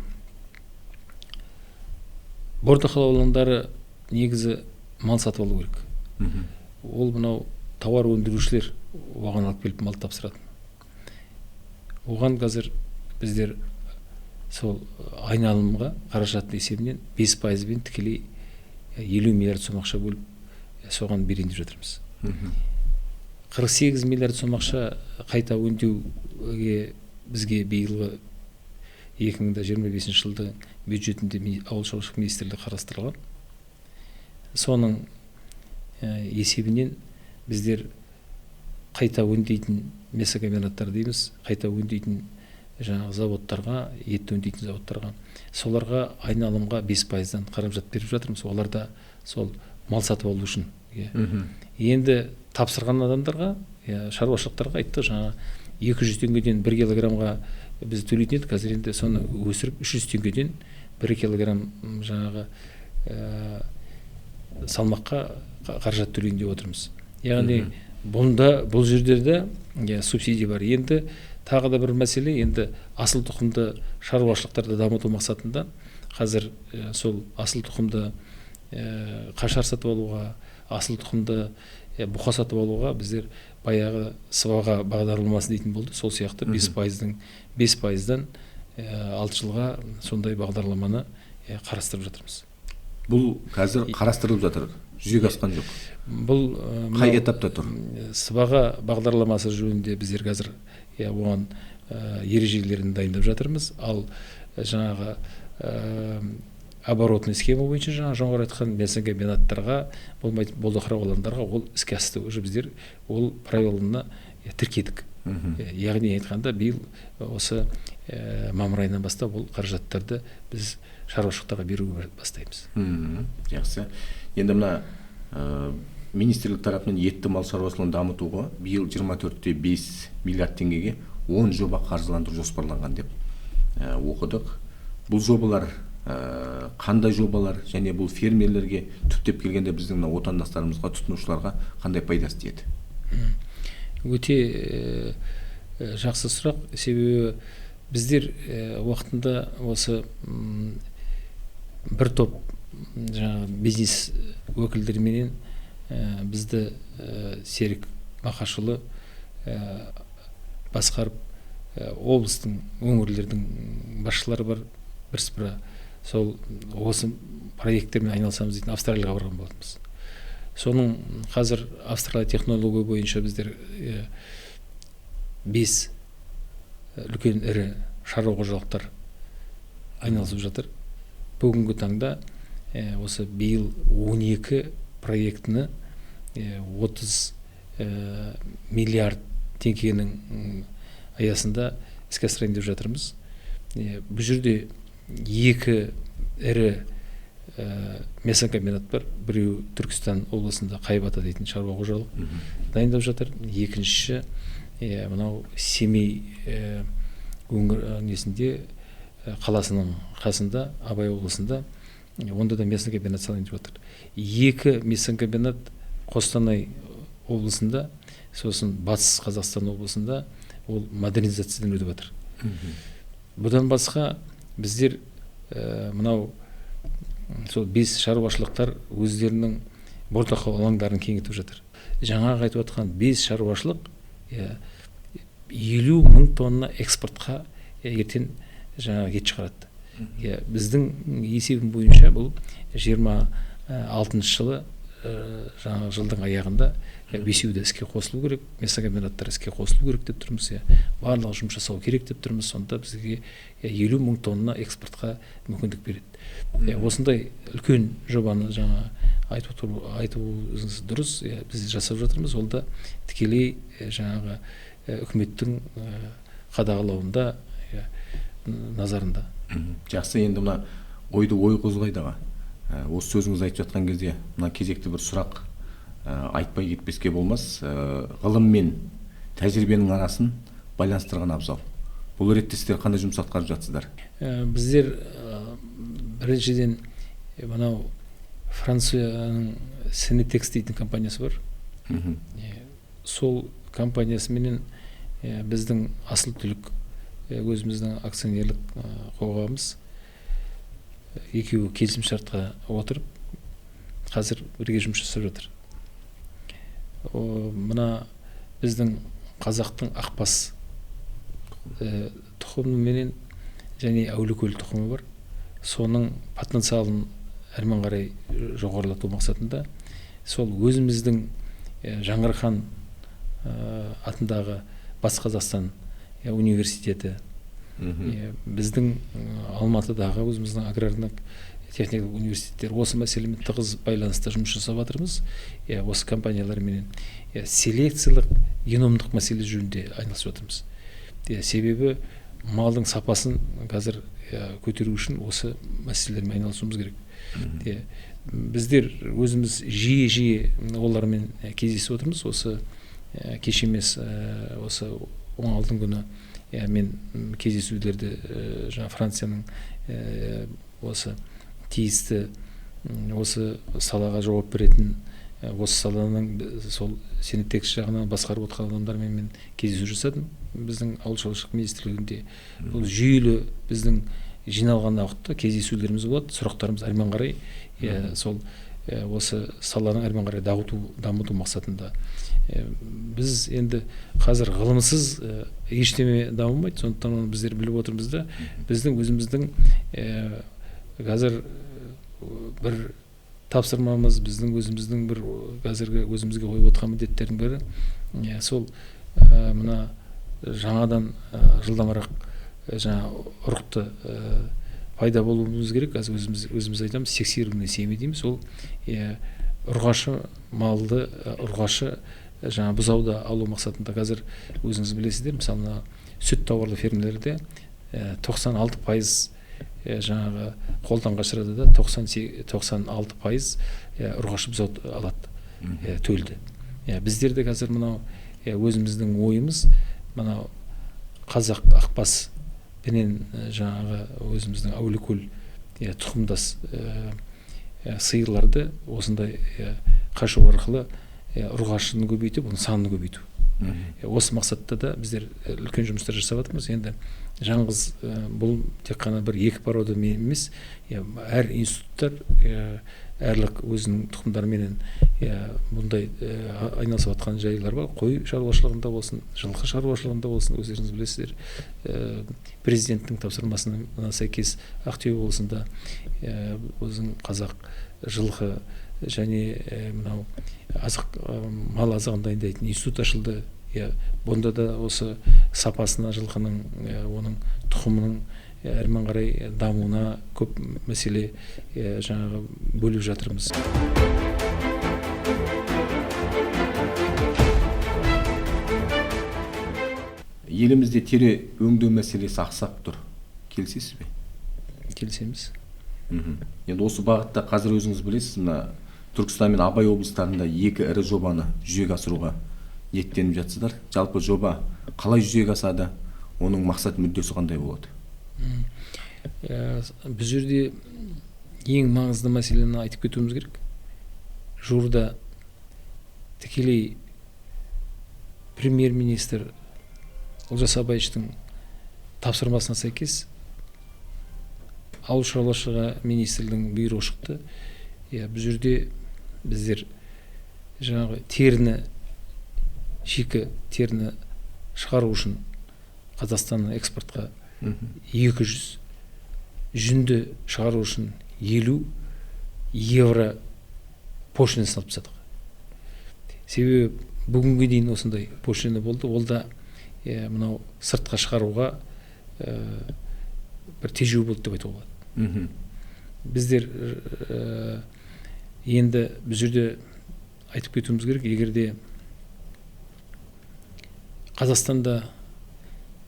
бордақылау алаңдары негізі мал сатып алу керек. Ол мынау тауар өндірушілер оған алып келіп мал тапсырады. Оған қазір біздер сол айналымға қаражаттың есебінен 5%-бен тікелей 50 миллиард сом ақша бөліп соған берейін деп жатырмыз. 48 миллиард сом ақша қайта өңдеуге бізге биылғы 2025 жылдың бюджетінде ауыл шаруашылық министрлігі қарастырылған. Соның есебінен біздер қайта өңдейтін мясокомбинаттар дейміз, қайта өңдейтін жаңағы заводтарға, етті өңдейтін заводтарға, соларға айналымға 5%-дан қаражат беріп жатырмыз. Олар да сол мал сатып алу үшін. Енді тапсырған адамдарға, шаруашылықтарға айтты, жаңа 200 теңгеден 1 килограммға біз төлейтін едік, қазір енді соны өсіріп 300 теңгеден 1 килограмм жаңағы салмаққа қаражат төлейін деп отырмыз. Яғни бұнда, бұл жердерде субсидия бар. Енді тағы да бір мәселе, енді асыл тұқымды шаруашылықтарды дамыту мақсатында қазір сол асыл тұқымды қашар сатып алуға, асыл тұқымды бұқа сатып алуға біздер баяғы сыбаға бағдарламасы дейтін болды. Сол сияқты 5%-дан 6 жылға сондай бағдарламаны қарастырып жатырмыз. Бұл қазір қарастырылып жатыр, жүзеге асқан жоқ. Бұл қай этапта тұр? Сыбаға бағдарламасы жөнінде біздер қазір оған ережелерін дайындап жатырмыз. Ал жаңағы оборотный схема бойынша жаңа жоғары айтқан мясокомбинаттарға, болмайтын бордақылау алаңдарға ол іске асты. Уже біздер ол правиланы тіркедік. Яғни айтқанда биыл осы мамыр айынан бастап ол қаражаттарды біз шаруашылықтарға беруге бастаймыз. Жақсы. Енді мына министрлік тарапынан етті мал шаруашылығын дамытуға биыл 24,5 миллиард теңгеге 10 жоба қаржыландыру жоспарланған деп оқыдық. Бұл жобалар қандай жобалар және бұл фермерлерге түптеп келгенде біздің мына отандастарымызға, тұтынушыларға қандай пайдасы тиеді? Өте жақсы сұрақ. Себебі біздер уақытында осы бір топ жаңағы бизнес өкілдеріменен бізді Серік Мақашұлы басқарып, облыстың, өңірлердің басшылары бар, бірсыпыра сол осы проекттермен айналысамыз дейтін Австралияға барған болатынбыз. Соның қазір Австралия технология бойынша біздер 5 үлкен ірі шаруа қожалықтар айналысып жатыр. Бүгінгі таңда осы биыл 12 проектіні 30 миллиард теңгенің аясында іске асырайын деп жатырмыз. Бұл жерде 2 ірі мясокомбинат бар. Біреу Түркістан облысында Қайбата дейтін шаруа қожалық дайындап жатыр. Екіншісі мынау Семей өңір несінде, қаласының қасында, Абай облысында, онда да мясокомбинат салайын деп жатыр. 2 мясокомбинат Қостанай облысында, сосын Батыс Қазақстан облысында ол модернизациядан өтіп жатыр. Бұдан басқа біздер мынау сол 5 шаруашылықтар өздерінің бордақылау алаңдарын кеңейтіп жатыр. Жаңағы айтып отқан 5 шаруашылық 50 мың тонна экспортқа ертең жаңағы ет шығарады. Біздің есебім бойынша бұл 26 жылы жаңағы жылдың аяғында бесеуі де іске қосылу керек, мясокомбинаттар іске қосылу керек деп тұрмыз, барлығы жұмыс жасау керек деп тұрмыз. Сонда бізге 50 мың тонна экспортқа мүмкіндік береді. Осындай үлкен жобаны жаңа айтуыңыз дұрыс, біз жасап жатырмыз. Ол да тікелей жаңағы үкіметтің қадағалауында, назарында. Жақсы, енді мына ойды ой қозғайды аға. Осы сөзіңізді айтып жатқан кезде мына кезекті бір сұрақ айтпай кетпеске болмас. Ғылым мен тәжірибенің арасын байланыстырған абзал. Бұл ретте сіздер қандай жұмыс атқарып жатсыздар? Біздер біріншіден мынау Францияның Сенетекс дейтін компаниясы бар. Сол компаниясыменен біздің асыл түлік өзіміздің акционерлік қоғамымыз екеуі келісімшартқа отырып қазір бірге жұмыс жасап жатыр. Мына біздің қазақтың ақбас тұқымыменен және әулиекөл тұқымы бар. Соның потенциалын әрмен қарай жоғарылату мақсатында сол өзіміздің Жаңғырхан атындағы Батыс Қазақстан университеті, біздің Алматыдағы өзіміздің аграрлық техникалық университеттер осы мәселемен тығыз байланыста жұмыс жасап жатырмыз. Осы компанияларменен селекциялық геномдық мәселе жөнінде айналысып жатырмыз. Себебі малдың сапасын қазір көтеру үшін осы мәселелермен айналысуымыз керек. Біздер өзіміз жиі-жиі олармен кездесіп отырмыз. Осы кеше емес, осы 16 күні мен кездесулерді жаңа Францияның осы тиісті осы салаға жауап беретін, осы саланың сол Сенетекс жағынан басқарып отырған адамдармен мен кездесу жасадым. Біздің ауыл шаруашылық министрлігінде бұл жүйелі біздің жиналған уақытта кездесулеріміз болады, сұрақтарымыз әрмен қарай сол осы саланың әрмен қарай дамыту мақсатында. Біз енді қазір ғылымсыз ештеме дамымайды, сондықтан оны біздер біліп отырмыз да, біздің өзіміздің Қазір бір тапсырмамыз, біздің өзіміздің бір қазіргі өзімізге қойып отырған міндеттердің бірі, сол мына жаңадан жылдамырақ жаңа ұрықты пайда болуымыз керек. Қазір өзіміз айтамыз, сексерівный семьи дейміз. Ол ұрғашы малды, ұрғашы жаңа бұзауды алу мақсатында қазір өзіңіз білесіздер, мысалы мына сүт тауарлы фермерлерде 96% жаңағы қолдан қашырады да, 96% ұрғашы бұзау алады, төлді. Біздер де қазір мынау өзіміздің ойымыз, мынау қазақ ақбас пенен жаңағы өзіміздің Әулиекөл тұқымдас сиырларды осындай қашу арқылы ұрғашыны көбейтіп, оның санын көбейту. Осы мақсатта да біздер үлкен жұмыстар жасап жатырмыз. Енді жаңғыз бұл тек қана бір екі порода емес, әр институттар әрлік өзінің тұқымдарыменен бұндай айналысып жатқан жайлар бар. Қой шаруашылығында болсын, жылқы шаруашылығында болсын, өздеріңіз білесіздер, президенттің тапсырмасына сәйкес Ақтөбе облысында өзінің қазақ жылқы және мынау азық, мал азығын дайындайтын институт ашылды. Бұнда да осы сапасына жылқының, оның тұқымының әрмен қарай дамуына көп мәселе жаңағы бөліп жатырмыз. Елімізде тері өңдеу мәселесі ақсап тұр. Келісесіз бе? Келісеміз. Енді осы бағытта қазір өзіңіз білесіз, мына Түркістан мен Абай облыстарында екі ірі жобаны жүзеге асыруға ниеттеніп жатсыздар. Жалпы жоба қалай жүзеге асады, оның мақсат мүддесі қандай болады? Бұл жерде ең маңызды мәселені айтып кетуіміз керек. Жуырда тікелей премьер-министр Олжас Абаевичтің тапсырмасына сәйкес Ауыл шаруашылығы министрлігінің бұйрығы шықты. Бұл жерде біздер жаңағы теріні, шикі теріні шығару үшін Қазақстаннан экспортқа 200, жүнді шығару үшін 50 евро пошлинасын алып тастадық. Себебі бүгінге дейін осындай пошлина болды. Ол да мынау сыртқа шығаруға бір тежеу болды деп айтуға болады. Біздер енді бұл жерде айтып кетуіміз керек, егер де Қазақстанда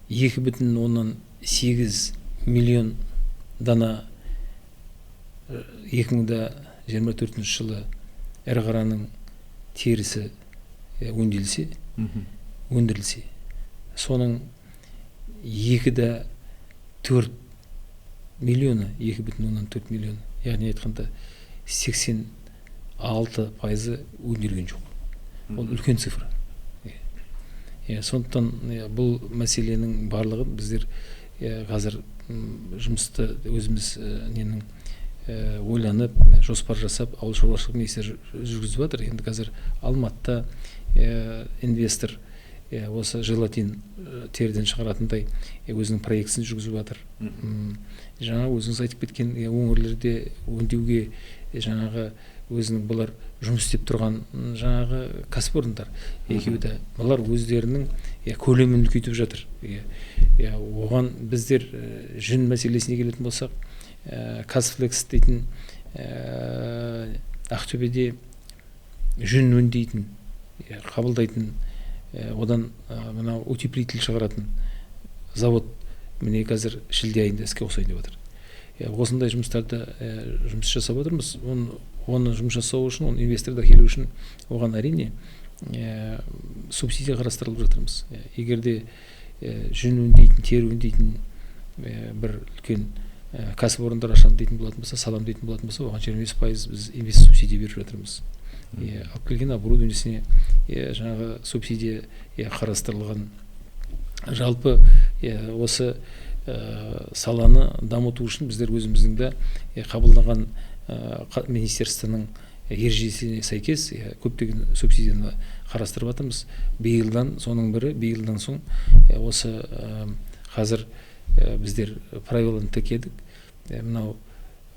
2,8 миллион дана 2024 жылы ірі қараның терісі өңделсе, өндірілсе, соның 2,4 миллионы, 2,4 миллионы, яғни айтқанда 86% өңделген жоқ. Ол үлкен цифра. Сондықтан бұл мәселенің барлығын біздер қазір жұмысты өзіміз ненің ойланып, жоспар жасап, ауыл шаруашылық министрі жүргізіп жатыр. Енді қазір Алматыда инвестор осы желатин теріден шығаратындай өзінің проектісін жүргізіп жатыр. Жаңа өзіңіз айтып кеткен өңірлерде өңдеуге жаңағы өзінің бұлар жұмыс істеп тұрған жаңағы кәсіпорындар екеуі де бұлар өздерінің көлемін үлкейтіп жатыр. Оған біздер жүн мәселесіне келетін болсақ, Казфлекс дейтін Ақтөбеде жүн өңдейтін, қабылдайтын, одан мынау утеплитель шығаратын завод міне қазір шілде айында іске қосайын деп жатыр. Осындай жұмыстарды жұмыс жасап отырмыз. Оны жұмыс жасау үшін, оны инвестордар келу үшін оған әрине субсидия қарастырылып жатырмыз. Егер де жүн өңдейтін, тері өңдейтін бір үлкен кәсіпорындар ашамын дейтін болатын болса, салам дейтін болатын болса, оған 25% біз инвест субсидия беріп жатырмыз. Алып келген оборудованиесіне жаңағы субсидия қарастырылған. Жалпы осы саланы дамыту үшін біздер өзіміздің де қабылдаған министерствоның ережесіне сәйкес көптеген субсидияны қарастырып жатырмыз. Биылдан соның бірі, биылдан соң осы қазір біздер правиланы тіркедік. Мынау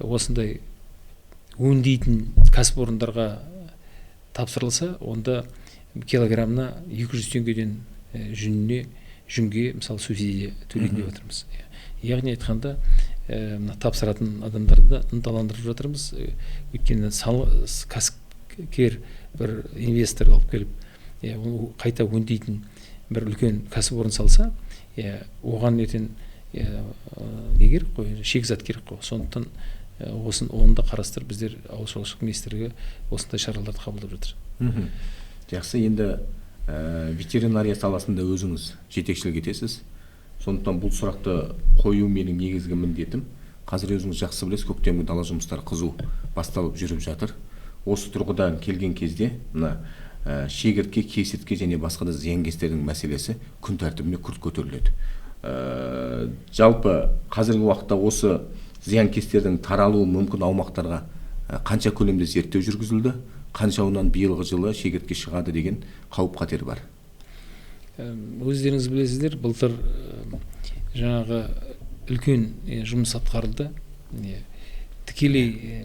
осындай өңдейтін кәсіпорындарға тапсырылса, онда килограммына 200 теңгеден жүніне, жүнге мысалы субсидия төлейін деп жатырмыз. Яғни айтқанда, мына тапсыратын адамдарды да ынталандырып жатырмыз. Өйткені кәсіпкер бір инвестор алып келіп, оны қайта өңдейтін бір үлкен кәсіпорын салса, оған ертең не керек қой, шикізат керек қой. Сондықтан осын оны да қарастырып, біздер ауыл шаруашылық министрлігі осындай шараларды қабылдап жатыр. Жақсы, енді ветеринария саласында өзіңіз жетекшілік етесіз. Сондықтан бұл сұрақты қою менің негізгі міндетім. Қазір өзіңіз жақсы білесіз, көктемгі дала жұмыстары қызу басталып жүріп жатыр. Осы тұрғыдан келген кезде мына шегіртке, кесіртке және басқа да зиянкестердің мәселесі күн тәртібіне күрт көтеріледі. Жалпы қазіргі уақытта осы зиянкестердің таралуы мүмкін аумақтарға қанша көлемде зерттеу жүргізілді, қаншауынан биылғы жылы шегіртке шығады деген қауіп қатер бар? Өздеріңіз білесіздер, былтыр жаңағы үлкен жұмыс атқарылды. Тікелей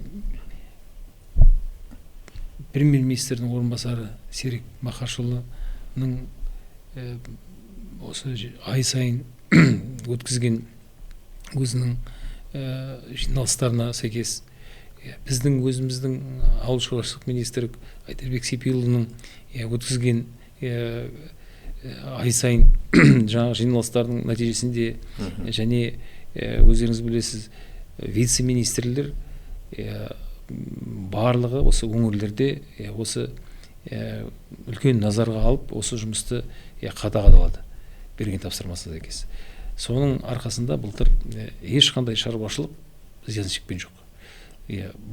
премьер-министрдің орынбасары Серік Мақашұлының осы ай сайын өткізген өзінің жиналыстарына сәйкес біздің өзіміздің ауыл шаруашылық министрі Айдарбек Сейпиұлының өткізген ай сайын жаңағы жиналыстардың нәтижесінде және өздеріңіз білесіз, вице-министрлер барлығы осы өңірлерде осы үлкен назарға алып, осы жұмысты қадағалады берген тапсырмасына сәйкес. Соның арқасында былтыр ешқандай шаруашылық зиян шеккен жоқ.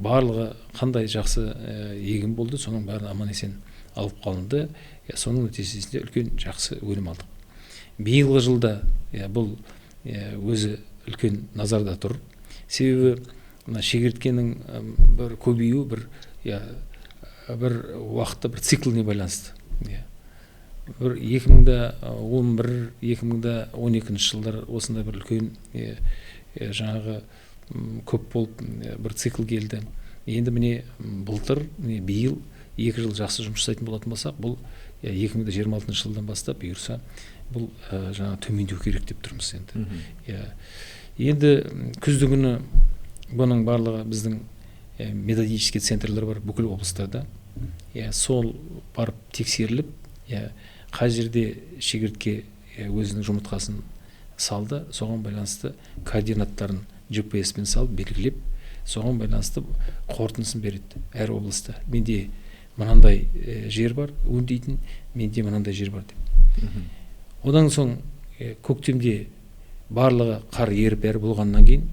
Барлығы қандай жақсы егін болды, соның бәрін аман есен алып қалынды. Соның нәтижесінде үлкен жақсы өнім алдық. Биылғы жылда бұл өзі үлкен назарда тұр. Себебі мына шегірткенің бір көбеюі бір уақытта бір цикліне байланысты. Бір 2011, 2012 жылдар осындай бір үлкен жаңағы көп болып бір цикл келді. Енді міне былтыр, міне биыл 2 жыл жақсы жұмыс жасайтын болатын болсақ, бұл 2026 жылдан бастап бұйырса бұл жаңа төмендеу керек деп тұрмыз енді. Енді күзді күні бұның барлығы біздің методический центрлер бар бүкіл облыстарда. Сол барып тексеріліп, қай жерде шегіртке өзінің жұмыртқасын салды, соған байланысты координаттарын GPS-пен салып белгілеп, соған байланысты қорытындысын береді әр облыста. Менде мынандай жер бар өңдейтін, менде мынандай жер бар деп. Одан соң көктемде барлығы қар еріп бәрі болғаннан кейін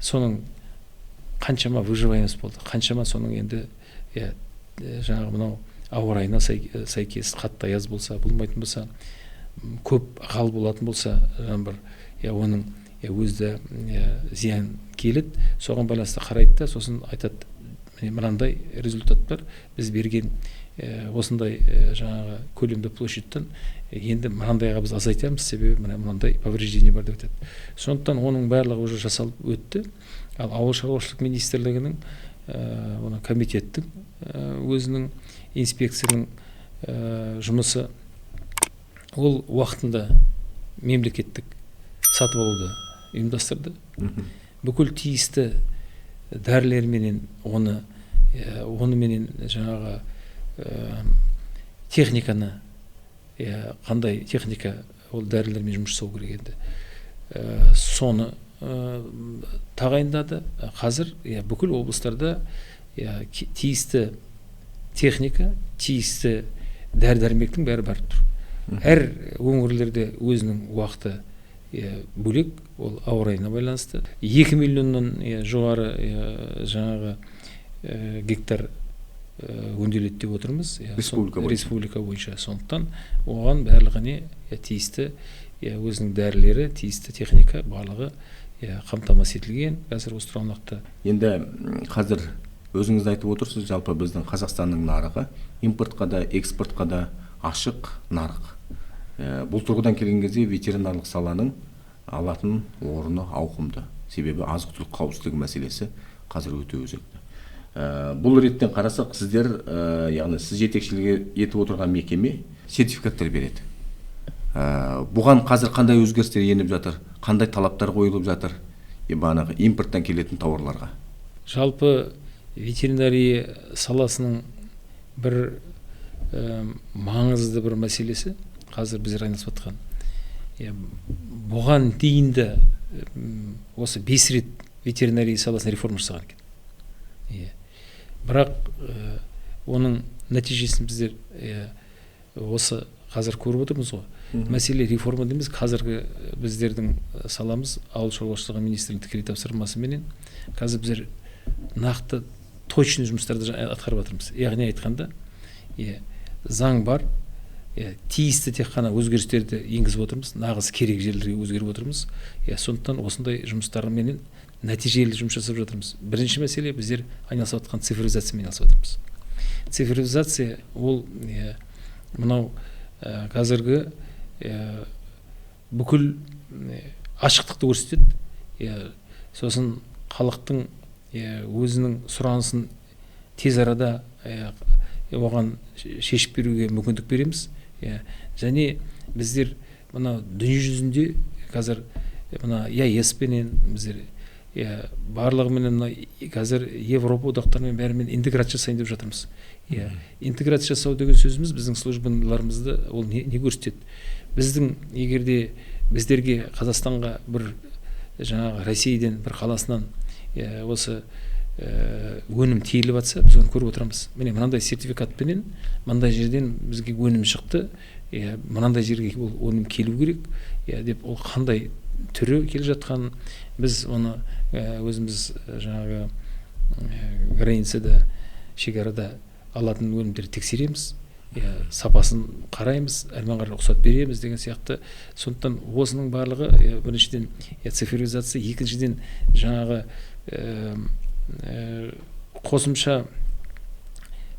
соның қаншама выживаемость болды, қаншама соның енді жаңағы мынау ауа райына сәйкес қатты аяз болса, болмайтын болса, көп ығал болатын болса, жаңбыр, оның өзі зиян келеді. Соған байланысты қарайды да, сосын айтады, мынандай результат бар, біз берген осындай жаңағы көлемді площадьтан енді мынандайға біз азайтамыз, себебі мынандай повреждение бар деп айтады. Сондықтан оның барлығы уже жасалып өтті. Ал ауыл шаруашылық министрлігінің, оның комитеттің өзінің инспекцияның жұмысы ол уақытында мемлекеттік сатып алуды ұйымдастырды. Бүкіл тиісті дәрілерменен оныменен жаңағы техниканы, қандай техника ол дәрілермен жұмыс жасау керек енді, соны тағайындады. Қазір бүкіл облыстарда тиісті техника, тиісті дәрі-дәрмектің бәрі барып тұр. Әр өңірлерде өзінің уақыты бөлек, ол ауа райына байланысты. 2 миллионнан жоғары жаңағы гектар өңделеді деп отырмыз. Республика бойынша. Сондықтан оған барлығына тиісті өзінің дәрілері, тиісті техника барлығы қамтамасыз етілген қазір осы тұрған уақытта. Енді қазір өзіңіз айтып отырсыз, жалпы біздің Қазақстанның нарығы импортқа да, экспортқа да ашық нарық. Бұл тұрғыдан келген кезде ветеринарлық саланың алатын орны ауқымды. Себебі азық-түлік қауіпсіздігі мәселесі Қазір өте өзекті. Бұл реттен қарасақ, сіздер, яғни сіз жетекшілік етіп отырған мекеме сертификаттар береді. Бұған қазір қандай өзгерістер еніп жатыр, қандай талаптар қойылып жатыр бағанағы импорттан келетін тауарларға? Жалпы ветеринария саласының бір маңызды бір мәселесі қазір біздер айналысып жатқан. Бұған дейін де осы 5 рет ветеринария саласына реформа жасаған екен. Бірақ оның нәтижесін біздер осы қазір көріп отырмыз ғой. Мәселе реформа дейміз, қазіргі біздердің саламыз ауыл шаруашылығы министрлігінің тікелей тапсырмасыменен қазір біздер нақты точный жұмыстарды атқарып жатырмыз. Яғни айтқанда, заң бар, тиісті тек қана өзгерістерді енгізіп отырмыз, нағыз керек жерлерге өзгеріп отырмыз. Сондықтан осындай жұмыстарменен нәтижелі жұмыс жасап жатырмыз. Бірінші мәселе, біздер айналысып жатқан цифровизациямен айналысып жатырмыз. Цифровизация ол мынау қазіргі бүкіл ашықтықты көрсетеді. Сосын халықтың өзінің сұранысын тез арада оған шешіп беруге мүмкіндік береміз. Және біздер мына дүниежүзінде қазір мына ЕАЭС пенен біздер барлығыменен мына қазір Европа одақтарымен бәрімен интеграция жасайын деп жатырмыз. Интеграция жасау деген сөзіміз біздің службаларымызды ол не көрсетеді? Біздің егерде біздерге Қазақстанға бір жаңағы Ресейден бір қаласынан осы өнім тиеліп жатса, біз оны көріп отырамыз. Міне мынандай сертификатпенен мынандай жерден бізге өнім шықты, мынандай жерге ол өнім келу керек, деп ол қандай түрі келе жатқанын біз оны өзіміз жаңағы границада, шекарада алатын өнімдерді тексереміз, сапасын қараймыз, әрмен қарай рұқсат береміз деген сияқты. Сондықтан осының барлығы біріншіден цифровизация, екіншіден жаңағы қосымша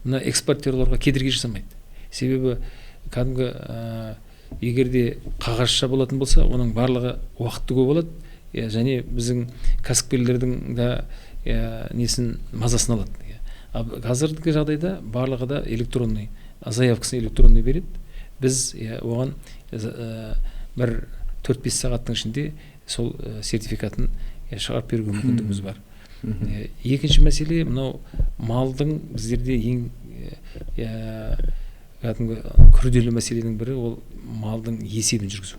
мына экспортерларға кедергі жасамайды. Себебі кәдімгі егер де қағазша болатын болса, оның барлығы уақытты көп алады, және біздің кәсіпкерлердің да несін, мазасын алады. Қазіргі жағдайда барлығы да электронный, заявкасын электронный береді. Біз оған бір 4-5 сағаттың ішінде сол сертификатын шығарып беруге мүмкіндігіміз бар. Екінші мәселе, мынау малдың біздерде ең кәдімгі күрделі мәселенің бірі ол малдың есебін жүргізу.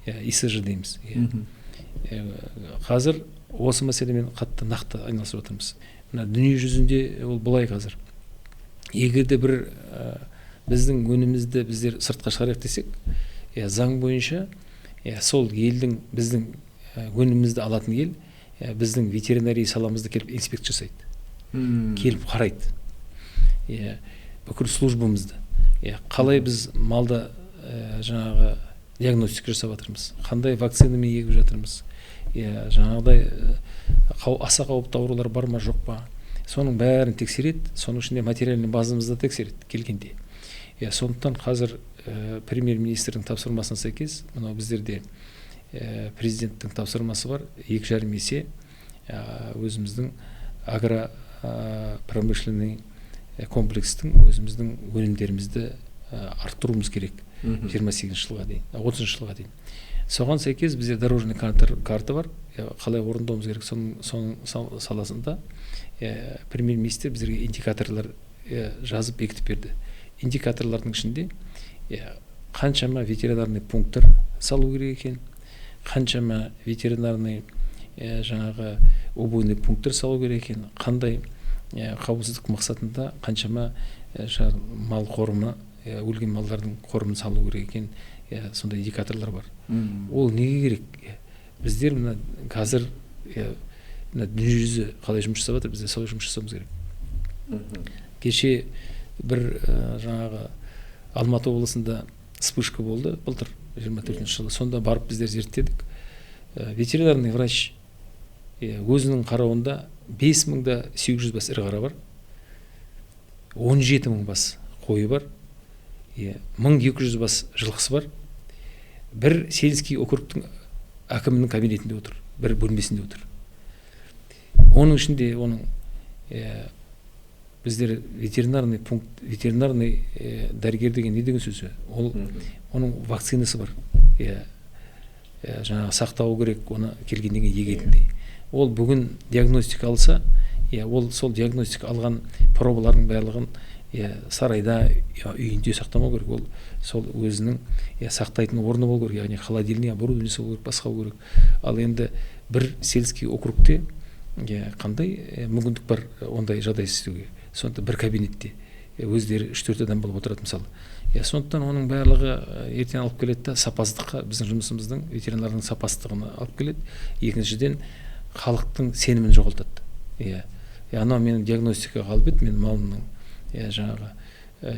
ИСЖ дейміз. Қазір осы мәселемен қатты нақты айналысып жатырмыз. Мына дүние жүзінде ол былай қазір. Егер де бір біздің өнімімізді біздер сыртқа шығарайық десек, заң бойынша сол елдің біздің өнімімізді алатын ел біздің ветеринария саламызды келіп инспекция жасайды. Келіп қарайды. Бүкіл службамызды. Қалай біз малда жаңағы диагностика жасап жатырмыз, қандай вакцинамен егіп жатырмыз, жаңағыдай аса қауіпті аурулар бар ма, жоқ па, соның бәрін тексереді, соның ішінде материальный базамызды тексереді келгенде. Сондықтан қазір премьер-министрдің тапсырмасына сәйкес, мынау біздерде президенттің тапсырмасы бар, 2,5 есе өзіміздің агропромышленный комплекстің өзіміздің өнімдерімізді арттыруымыз керек 28 жылға дейін, 30 жылға дейін. Соған сәйкес бізде дорожный карта бар, қалай орындауымыз керек, соның саласында премьер-министр бізге индикаторлар жазып бекітіп берді. Индикаторлардың ішінде қаншама ветеринарный пункттар салу керек екен, қаншама ветеринарный жаңағы убойный пункттар салу керек екен, қандай қауіпсіздік мақсатында қаншама мал қорымы, өлген малдардың қорымын салу керек екен, сондай индикаторлар бар. Ол неге керек? Біздер мына қазір мына дүниежүзі қалай жұмыс жасап жатыр, біздер солай жұмыс жасауымыз керек. Кеше бір жаңағы Алматы облысында вспышка болды былтыр 24 жылы. Сонда барып біздер зерттедік. Ветеринарный врач өзінің қарауында 5800 бас ірі қара бар, 17000 бас қойы бар, 1200 бас жылқысы бар. Бір сельский округтың әкімінің кабинетінде отыр, бір бөлмесінде отыр. Оның ішінде оның біздер ветеринарный пункт, ветеринарный дәрігер деген не деген сөз? Ол оның вакцинасы бар. Жаңағы сақтау керек, оны келгеннен кейін егетіндей. Ол бүгін диагностика алса, ол сол диагностика алған пробалардың барлығын сарайда, үйінде сақтамау керек. Ол сол өзінің сақтайтын орны болу керек, яғни холодильный оборудованиесі болу керек, басқа болу керек. Ал енді бір сельский округте қандай мүмкіндік бар ондай жағдай істеуге? Сонда бір кабинетте өздері 3-4 адам болып отырады мысалы. Сондықтан оның барлығы ертең алып келеді да сапасыздыққа, біздің жұмысымыздың, ветеринарлардың сапасыздығына алып келеді. Екіншіден, халықтың сенімін жоғалтады. Анау менің диагностикаға алып еді, менің малымның жаңағы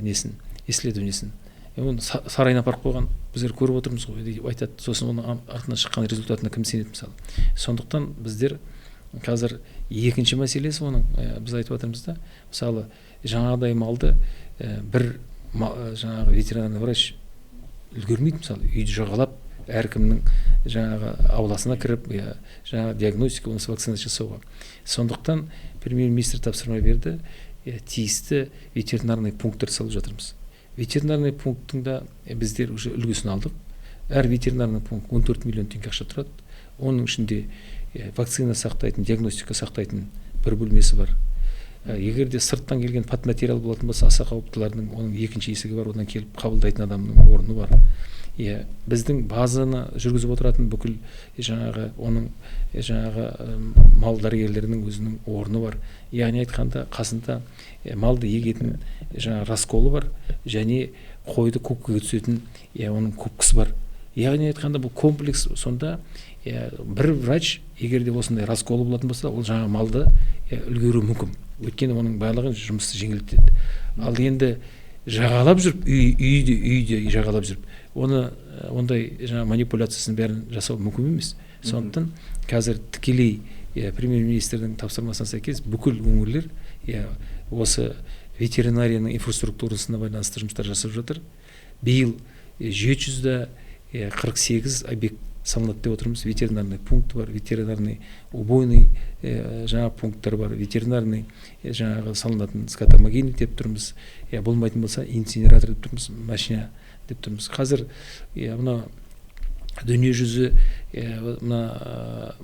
несін, исследованиесін. Оны сарайына апарып қойған, біздер көріп отырмыз ғой деп айтады. Сосын оның артынан шыққан результатына кім сенеді мысалы. Сондықтан біздер қазір екінші мәселесі оның, біз айтып жатырмыз да, мысалы, жаңағыдай малды бір жаңағы ветеринарный врач үлгермейді, мысалы, үйді жағалап, әркімнің жаңағы ауласына кіріп, жаңағы диагностика, болмаса вакцинация жасауға. Сондықтан премьер-министр тапсырма берді, тиісті ветеринарный пункттер салып жатырмыз. Ветеринарный пункттің да біздер уже үлгісін алдық. Әр ветеринарный пункт 14 миллион теңге ақша тұрады. Оның ішінде вакцина сақтайтын, диагностика сақтайтын бір бөлмесі бар. Егер де сырттан келген патматериал болатын болса, аса қауіптілердің оның екінші есігі бар, одан келіп қабылдайтын адамның орны бар. Біздің базаны жүргізіп отыратын бүкіл жаңағы оның жаңағы мал дәрігерлерінің өзінің орны бар. Яғни айтқанда, қасында малды егетін жаңағы расколы бар, және қойды кубкаға түсетін оның кубкасы бар. Яғни айтқанда, бұл комплекс. Сонда бір врач егер де осындай расколы болатын болса, ол жаңа малды үлгеруі мүмкін, өйткені оның барлығын жұмысты жеңілдетеді. Ал енді жағалап жүріп, үйде жағалап жүріп, оны ондай жаңа манипуляциясын бәрін жасау мүмкін емес. Сондықтан қазір тікелей премьер-министрдің тапсырмасына сәйкес бүкіл өңірлер осы ветеринарияның инфраструктурасына байланысты жұмыстар жасап жатыр. Биыл 748 объект салынады деп отырмыз. Ветеринарный пункт бар, ветеринарный убойный жаңа пункттар бар, ветеринарный жаңағы салынатын скотомогильник деп тұрмыз, болмайтын болса инсинератор деп тұрмыз, машина деп тұрмыз. Қазір мына дүние жүзі мына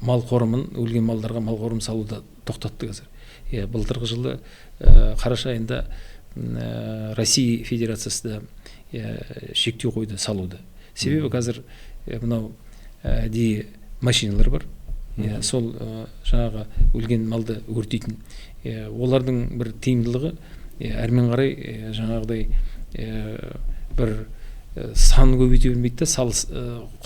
мал қорымын, өлген малдарға мал қорымын салуды тоқтатты қазір. Былтырғы жылы қараша айында Россия Федерациясы да шектеу қойды салуды. Себебі қазір мынау әдейі машиналар бар, сол жаңағы өлген малды өртейтін. Олардың бір тиімділігі әрмен қарай жаңағыдай бір сан көбейте бермейді да,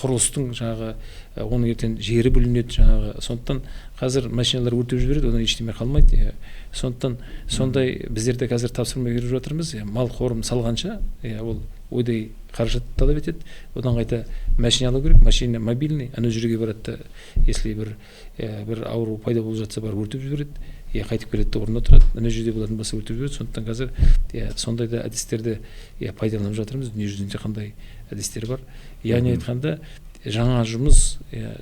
құрылыстың жаңағы оның ертең жері бүлінеді жаңағы. Сондықтан қазір машиналар өртеп жібереді, одан ештеме қалмайды. Сондықтан сондай біздер де қазір тапсырма беріп жатырмыз. Мал қорым салғанша, ол ойдай қаражат талап етеді, одан қайта машина алу керек, машина мобильный, ана жерге барады да, если бір ауру пайда болып жатса, барып өртеп жібереді, қайтып келеді де орнында тұрады, ана жерде болатын болса, өртеп жібереді. Сондықтан қазір сондай да әдістерді пайдаланып жатырмыз. Дүние жүзінде қандай әдістер бар, яғни айтқанда, жаңа жұмыс,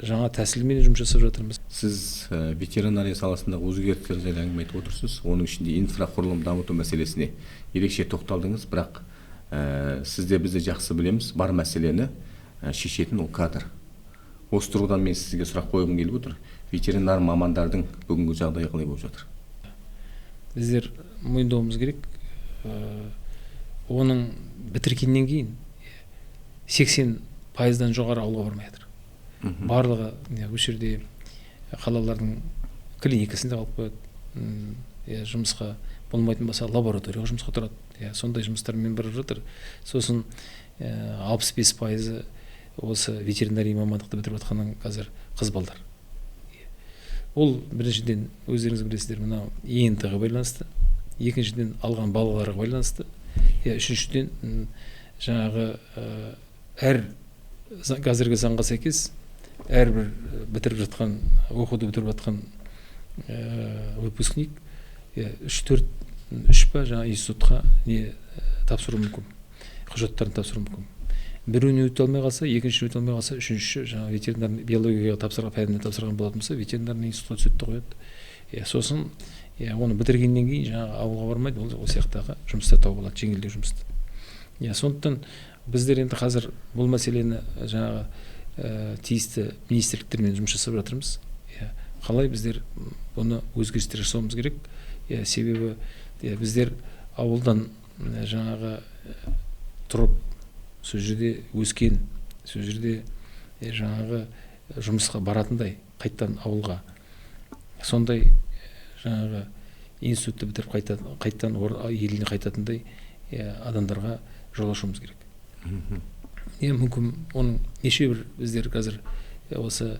жаңа тәсілмен жұмыс жасап жатырмыз. Сіз ветеринария саласындағы өзгерістер жайлы әңгіме айтып отырсыз, оның ішінде инфрақұрылым дамыту мәселесіне ерекше тоқталдыңыз. Бірақ сіз де, біз де жақсы білеміз, бар мәселені шешетін ол кадр. Осы тұрғыдан мен сізге сұрақ қойғым келіп отыр: ветеринар мамандардың бүгінгі жағдайы қалай болып жатыр? Біздер мойындауымыз керек, оның бітіргеннен кейін 80%-дан жоғары ауылға бармай жатыр. Барлығы осы жерде қалалардың клиникасында қалып қояды, жұмысқа болмайтын болса, лабораторияға жұмысқа тұрады, сондай жұмыстармен барып жатыр. Сосын 65%-ы осы ветеринария мамандықты бітіріп жатқанның қазір қыз балдар. Ол біріншіден, өздеріңіз білесіздер, мынау ЕНТ ға байланысты, екіншіден, алған балаларға байланысты, үшіншіден, жаңағы әр қазіргі заңға сәйкес әрбір бітіріп жатқан, оқуды бітіріп жатқан выпускник үш, төрт, үш па жаңа институтқа не тапсыруы мүмкін, құжаттарын тапсыруы мүмкін. Біреуіне өте алмай қалса, екіншісіне өте алмай қалса, үшіншісі жаңағы ветеринар биологияға тапсырған, пәніне тапсырған болатын болса, ветеринарный институтқа түседі де қояды. Сосын оны бітіргеннен кейін жаңағы ауылға бармайды, ол осы жақтағы жұмысты тауып алады, жеңілдеу жұмысты. Сондықтан біздер енді қазір бұл мәселені жаңағы тиісті министрліктермен жұмыс жасап жатырмыз. Қалай біздер бұны өзгерістер жасауымыз керек. Себебі біздер ауылдан жаңағы тұрып, сол жерде өскен, сол жерде жаңағы жұмысқа баратындай, қайттан ауылға сондай жаңағы институтты бітіріп қайттан еліне қайтатындай адамдарға жол ашуымыз керек. Мүмкін оның неше бір біздер қазір осы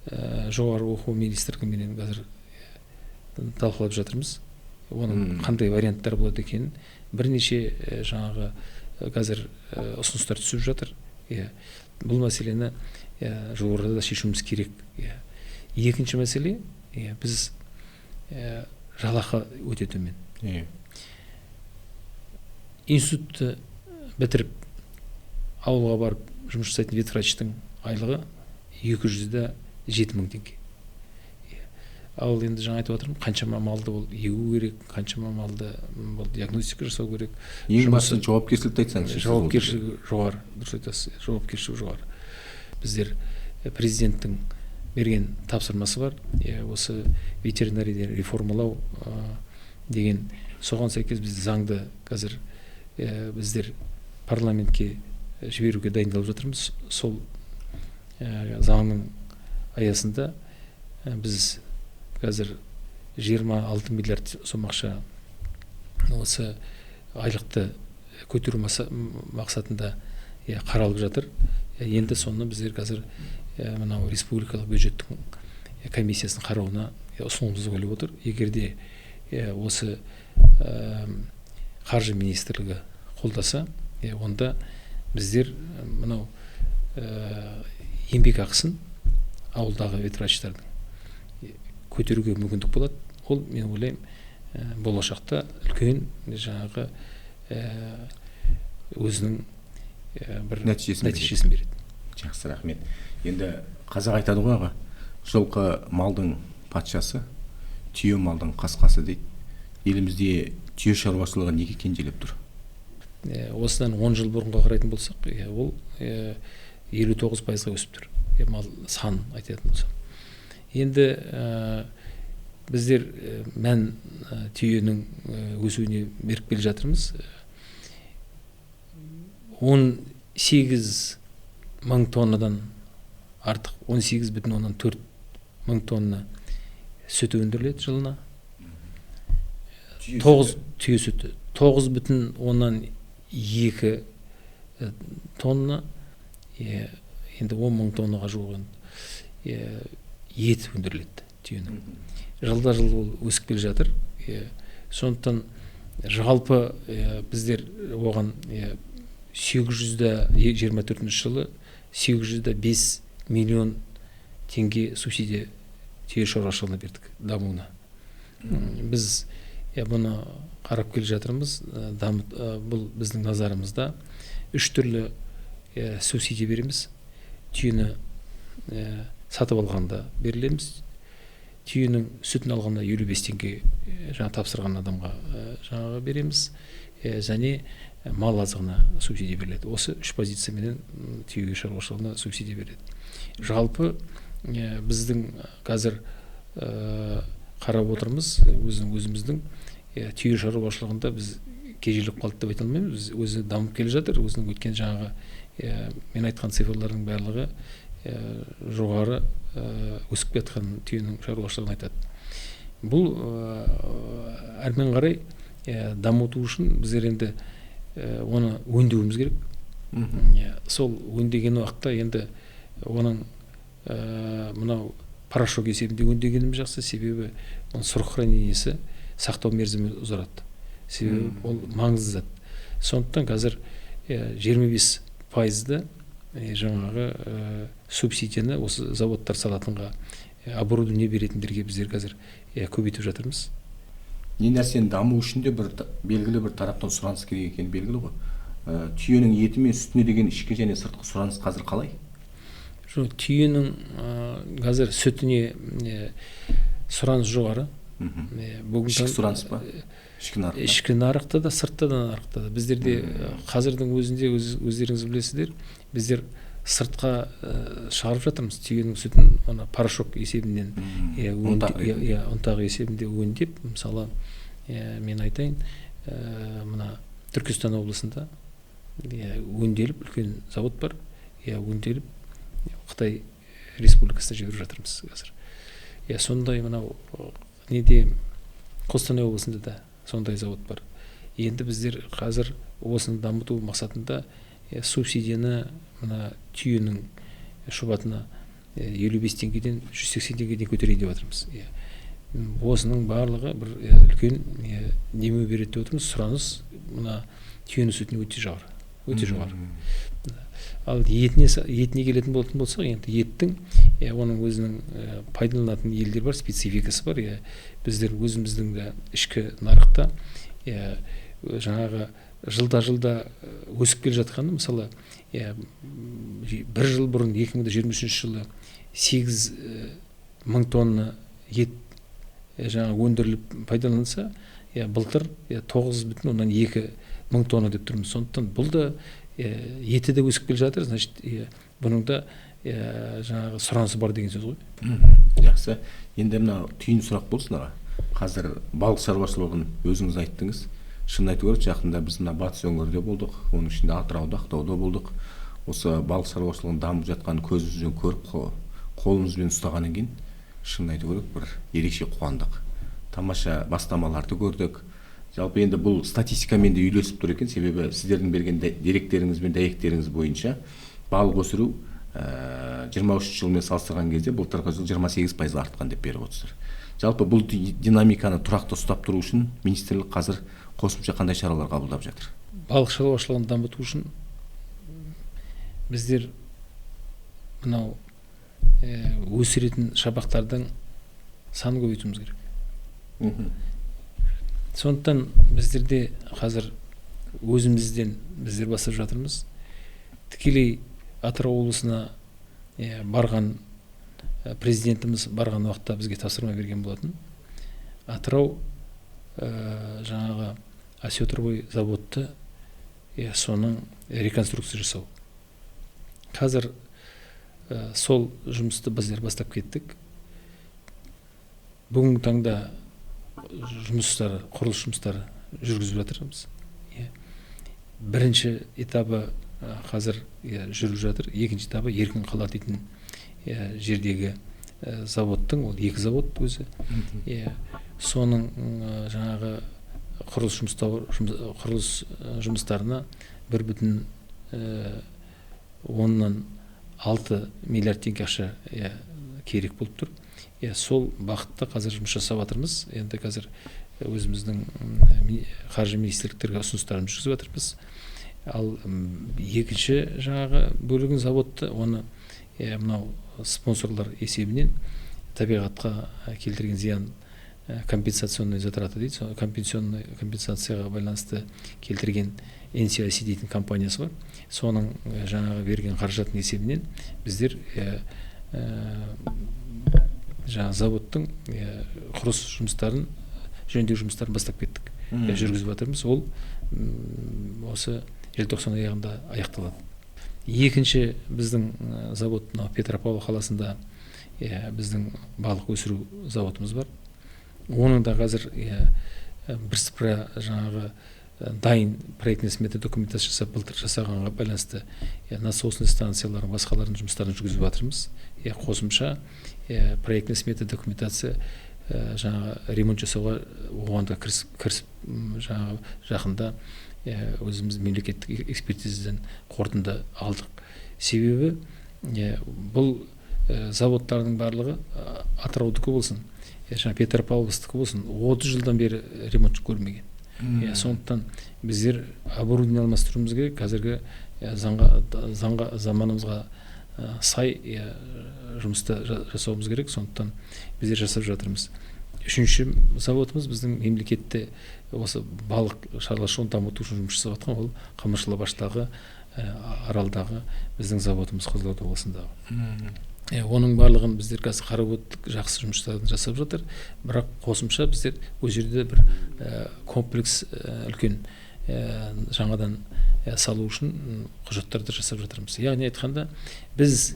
жоғары оқу министрлігіменен қазір талқылап жатырмыз. Оның қандай варианттар болады екенін бірнеше жаңағы қазір ұсыныстар түсіп жатыр. Бұл мәселені жуырда да шешуіміз керек. Екінші мәселе, біз жалақы өте төмен. Институтты бітіріп ауылға барып жұмыс жасайтын ветврачтың айлығы 207 мың теңге. Ал енді жаңа айтып отырмын, қаншама малды ол егу керек, қаншама малды бұл диагностика жасау керек. Ең басты жауапкершілікті айтсаңызшы. Жауапкершілігі жоғары, дұрыс айтасыз, жауапкершілігі жоғары. Біздер президенттің берген тапсырмасы бар, осы ветеринарияны реформалау деген, соған сәйкес біз заңды қазір біздер парламентке жіберуге дайындалып жатырмыз. Сол заңның аясында біз қазір 26 миллиард сом ақша осы айлықты көтеру мақсатында қаралып жатыр. Енді соны біздер қазір мынау республикалық бюджеттің комиссиясының қарауына ұсынуымыз келіп отыр. Егер де осы қаржы министрлігі қолдаса, онда біздер мынау еңбек ақысын ауылдағы ветврачтардың көтеруге мүмкіндік болады. Ол, мен ойлаймын, болашақта үлкен жаңағы өзінің бір нәтижесін береді. Жақсы, рахмет. Енді қазақ айтады ғой аға, жылқы малдың патшасы, түйе малдың қасқасы дейді. Елімізде түйе шаруашылығы неге кенжелеп тұр? Осыдан 10 жыл бұрынға қарайтын болсақ, ол 59%-ға өсіп тұр. Мал санын айтатын болсам. Енді біздер мән түйенің өсуіне беріп келе жатырмыз. 18 мың тоннадан артық, 18,4 мың тонна сүт өндіріледі жылына. 9 түйе сүті, 9,2 тонна, енді 10 мың тоннаға жуық ет өндіріледі түйенің. Жылда жыл ол өсіп келе жатыр. Сондықтан жалпы біздер оған 824 жылы 805 миллион теңге субсидия түйе шаруашылығына бердік, дамуына. Біз бұны қарап келе жатырмыз. Бұл біздің назарымызда. 3 түрлі субсидия береміз. Түйені сатып алғанда берілеміз. Түйенің сүтін алғанда 55 теңге жаңа тапсырған адамға жаңағы береміз. Және мал азығына субсидия беріледі. Осы 3 позицияменен түйе шаруашылығына субсидия беріледі. Жалпы біздің қазір қарап отырмыз, өзіміздің түйе шаруашылығында біз кежелеп қалды деп айта алмаймыз. Өзі дамып келе жатыр. Өзінің өткен жаңағы мен айтқан цифрлардың барлығы жоғары өсіп кеткен түйенің шаруашылығын айтады. Бұл әрмен қарай дамыту үшін біздер енді оны өңдеуіміз керек. Сол өңдеген уақытта енді оның мынау порошок есебінде өңдегеніміз жақсы, себебі оның срок хранениесі, сақтау мерзімі ұзарады. Себебі ол маңызды зат. Сондықтан қазір 25%-ды жаңағы субсидияны осы заводтар салатынға, оборудование беретіндерге біздер қазір көбейтіп жатырмыз. Не нәрсені даму үшін де бір белгілі бір тараптан сұраныс керек екені белгілі ғой. Түйенің еті мен сүтіне деген ішкі және сыртқы сұраныс қазір қалай? Жоқ, түйенің қазір сүтіне сұраныс жоғары. Бүгінгі Ішкі сұраныс па? Ішкі нарықта? Ішкі нарықта да, сыртта да нарықта да. Біздерде қазірдің өзінде өздеріңіз білесіздер, біздер сыртқа шығарып жатырмыз түйенің сүтін, ана порошок есебінен, ұнтақ есебінде өңдеп, мысалы, мен айтайын, мына Түркістан облысында өңделіп үлкен завод бар, өңделіп Қытай Республикасына жіберіп жатырмыз қазір. Сондай мынау неде Қостанай облысында да сондай завод бар. Енді біздер қазір осыны дамыту мақсатында субсидияны мына түйенің шұбатына 55 теңгеден 180 теңгеден көтерейін деп жатырмыз. Осының барлығы бір үлкен демеу береді деп отырмыз. Сұраныс мына түйенің сүтіне өте жоғары, өте жоғары. Ал етіне келетін болатын болсақ, енді еттің оның өзінің пайдаланатын елдер бар, спецификасы бар. Біздер өзіміздің де ішкі нарықта жаңағы жылда-жылда өсіп келе жатқаны, мысалы, бір жыл бұрын 2023 жылы 8 мың тонна ет жаңағы өндіріліп пайдаланса, былтыр 9,2 мың тонна деп тұрмыз. Сондықтан бұл да еті де өсіп келе жатыр, значит, бұның да жаңағы сұранысы бар деген сөз ғой. Жақсы. Енді мына түйін сұрақ болсын аға. Қазір балық шаруашылығын өзіңіз айттыңыз. Шынын айту керек, жақында біз мына батыс өңірде болдық, оның ішінде Атырауда, Ақтауда болдық. Осы балық шаруашылығының дамып жатқанын көзімізбен көріп, қолымызбен ұстағаннан кейін шынын айту керек, бір ерекше қуандық. Тамаша бастамаларды көрдік. Жалпы енді бұл статистикамен де үйлесіп тұр екен, себебі сіздердің берген деректеріңіз бен дәйектеріңіз бойынша балық өсіру 23 жылмен салыстырған кезде былтырғы жыл 28% артқан деп беріп отырсыздар. Жалпы бұл динамиканы тұрақты ұстап тұру үшін министрлік қазір қосымша қандай шаралар қабылдап жатыр? Балық шаруашылығын дамыту үшін біздер мынау өсіретін шабақтардың санын көбейтуіміз керек. Сондықтан біздерде қазір өзімізден біздер бастап жатырмыз. Тікелей Атырау облысына барған президентіміз барған уақытта бізге тапсырма берген болатын. Атырау жаңағы осетровый заводты соның реконструкция жасау. Қазір сол жұмысты біздер бастап кеттік. Бүгінгі таңда жұмыстары, құрылыс жұмыстары жүргізіп жатырмыз. Бірінші этабы қазір жүріп жатыр. Екінші этабы Еркін қала дейтін жердегі заводтың, ол екі завод өзі. Соның жаңағы құрылыс жұмыстарына 1,6 миллиард теңге ақша керек болып тұр. Сол бағытта қазір жұмыс жасап жатырмыз. Енді қазір өзіміздің қаржы министрліктерге ұсыныстарымызды жүргізіп жатырмыз. Ал екінші жаңағы бөлігін заводты, оны мынау спонсорлар есебінен табиғатқа келтірген зиян компенсационный затраты дейді, сол компенсацияға байланысты келтірген NCIC дейтін компаниясы бар. Соның жаңағы берген қаражаттың есебінен біздер жаңағы заводтың құрылыс жұмыстарын, жөндеу жұмыстарын бастап кеттік. Жүргізіп жатырмыз. Ол осы желтоқсан аяғында аяқталады. Екінші біздің завод мынау Петропавл қаласында біздің балық өсіру заводымыз бар. Оның да қазір бірсыпыра жаңағы дайын проектный смета документация жасап, былтыр жасағанға байланысты насосный станцияларын, басқалардың жұмыстарын жүргізіп жатырмыз. Қосымша проектный смета документация жаңағы ремонт жасауға оған да кірісіп жаңағы жақында өзіміз мемлекеттік экспертизадан қорытынды алдық. Себебі бұл заводтардың барлығы Атыраудікі болсын, жаңа Петропавловсктікі болсын, 30 жылдан бері ремонт көрмеген. Сондықтан біздер оборудование алмастыруымыз керек. Қазіргі заңға заманымызға сай жұмысты жасауымыз керек. Сондықтан біздер жасап жатырмыз. Үшінші заводымыз біздің мемлекетте осы балық шаруашылығын дамыту үшін жұмыс жасап жатқан, ол Қамышлыбаштағы, Аралдағы біздің заводымыз, Қызылорда облысындағы. Оның барлығын біздер қазір қарап өттік, жақсы жұмыстарын жасап жатыр. Бірақ қосымша біздер ол жерде бір комплекс үлкен жаңадан салу үшін құжаттарды жасап жатырмыз. Яғни айтқанда, біз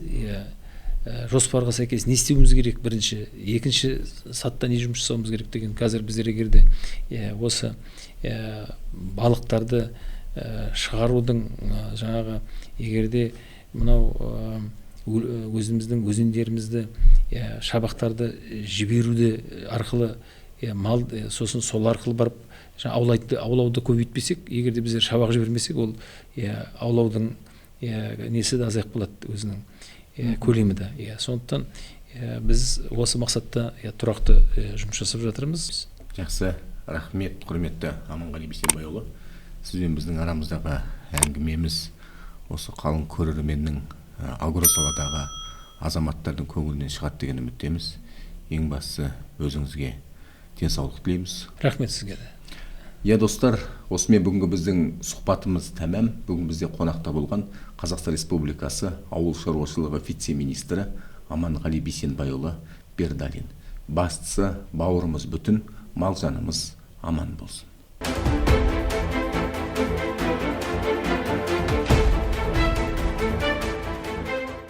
жоспарға сәйкес не істеуіміз керек бірінші, екінші сатыда не жұмыс жасауымыз керек деген. Қазір біздер егер де осы балықтарды шығарудың жаңағы, егер де мынау өзіміздің өзендерімізді, шабақтарды жіберуді арқылы, мал, сосын сол арқылы барып аулайды, аулауды көбейтпесек, егер де біздер шабақ жібермесек, ол аулаудың несі де азайып қалады, өзінің көлемі де. Сондықтан біз осы мақсатта тұрақты жұмыс жасап жатырмыз. Жақсы, рахмет, құрметті Аманғали Бейсенбайұлы. Сізбен біздің арамыздағы әңгімеміз осы қалың көрерменнің, агросаладағы азаматтардың көңілінен шығады деген үміттеміз. Ең бастысы, өзіңізге денсаулық тілейміз. Рахмет сізге де. Иә, достар, осымен бүгінгі біздің сұхбатымыз тәмам. Бүгін бізде қонақта болған Қазақстан Республикасы ауыл шаруашылығы вице-министрі Аманғали Бейсенбайұлы Бердалин. Бастысы, бауырымыз бүтін, мал жанымыз аман болсын.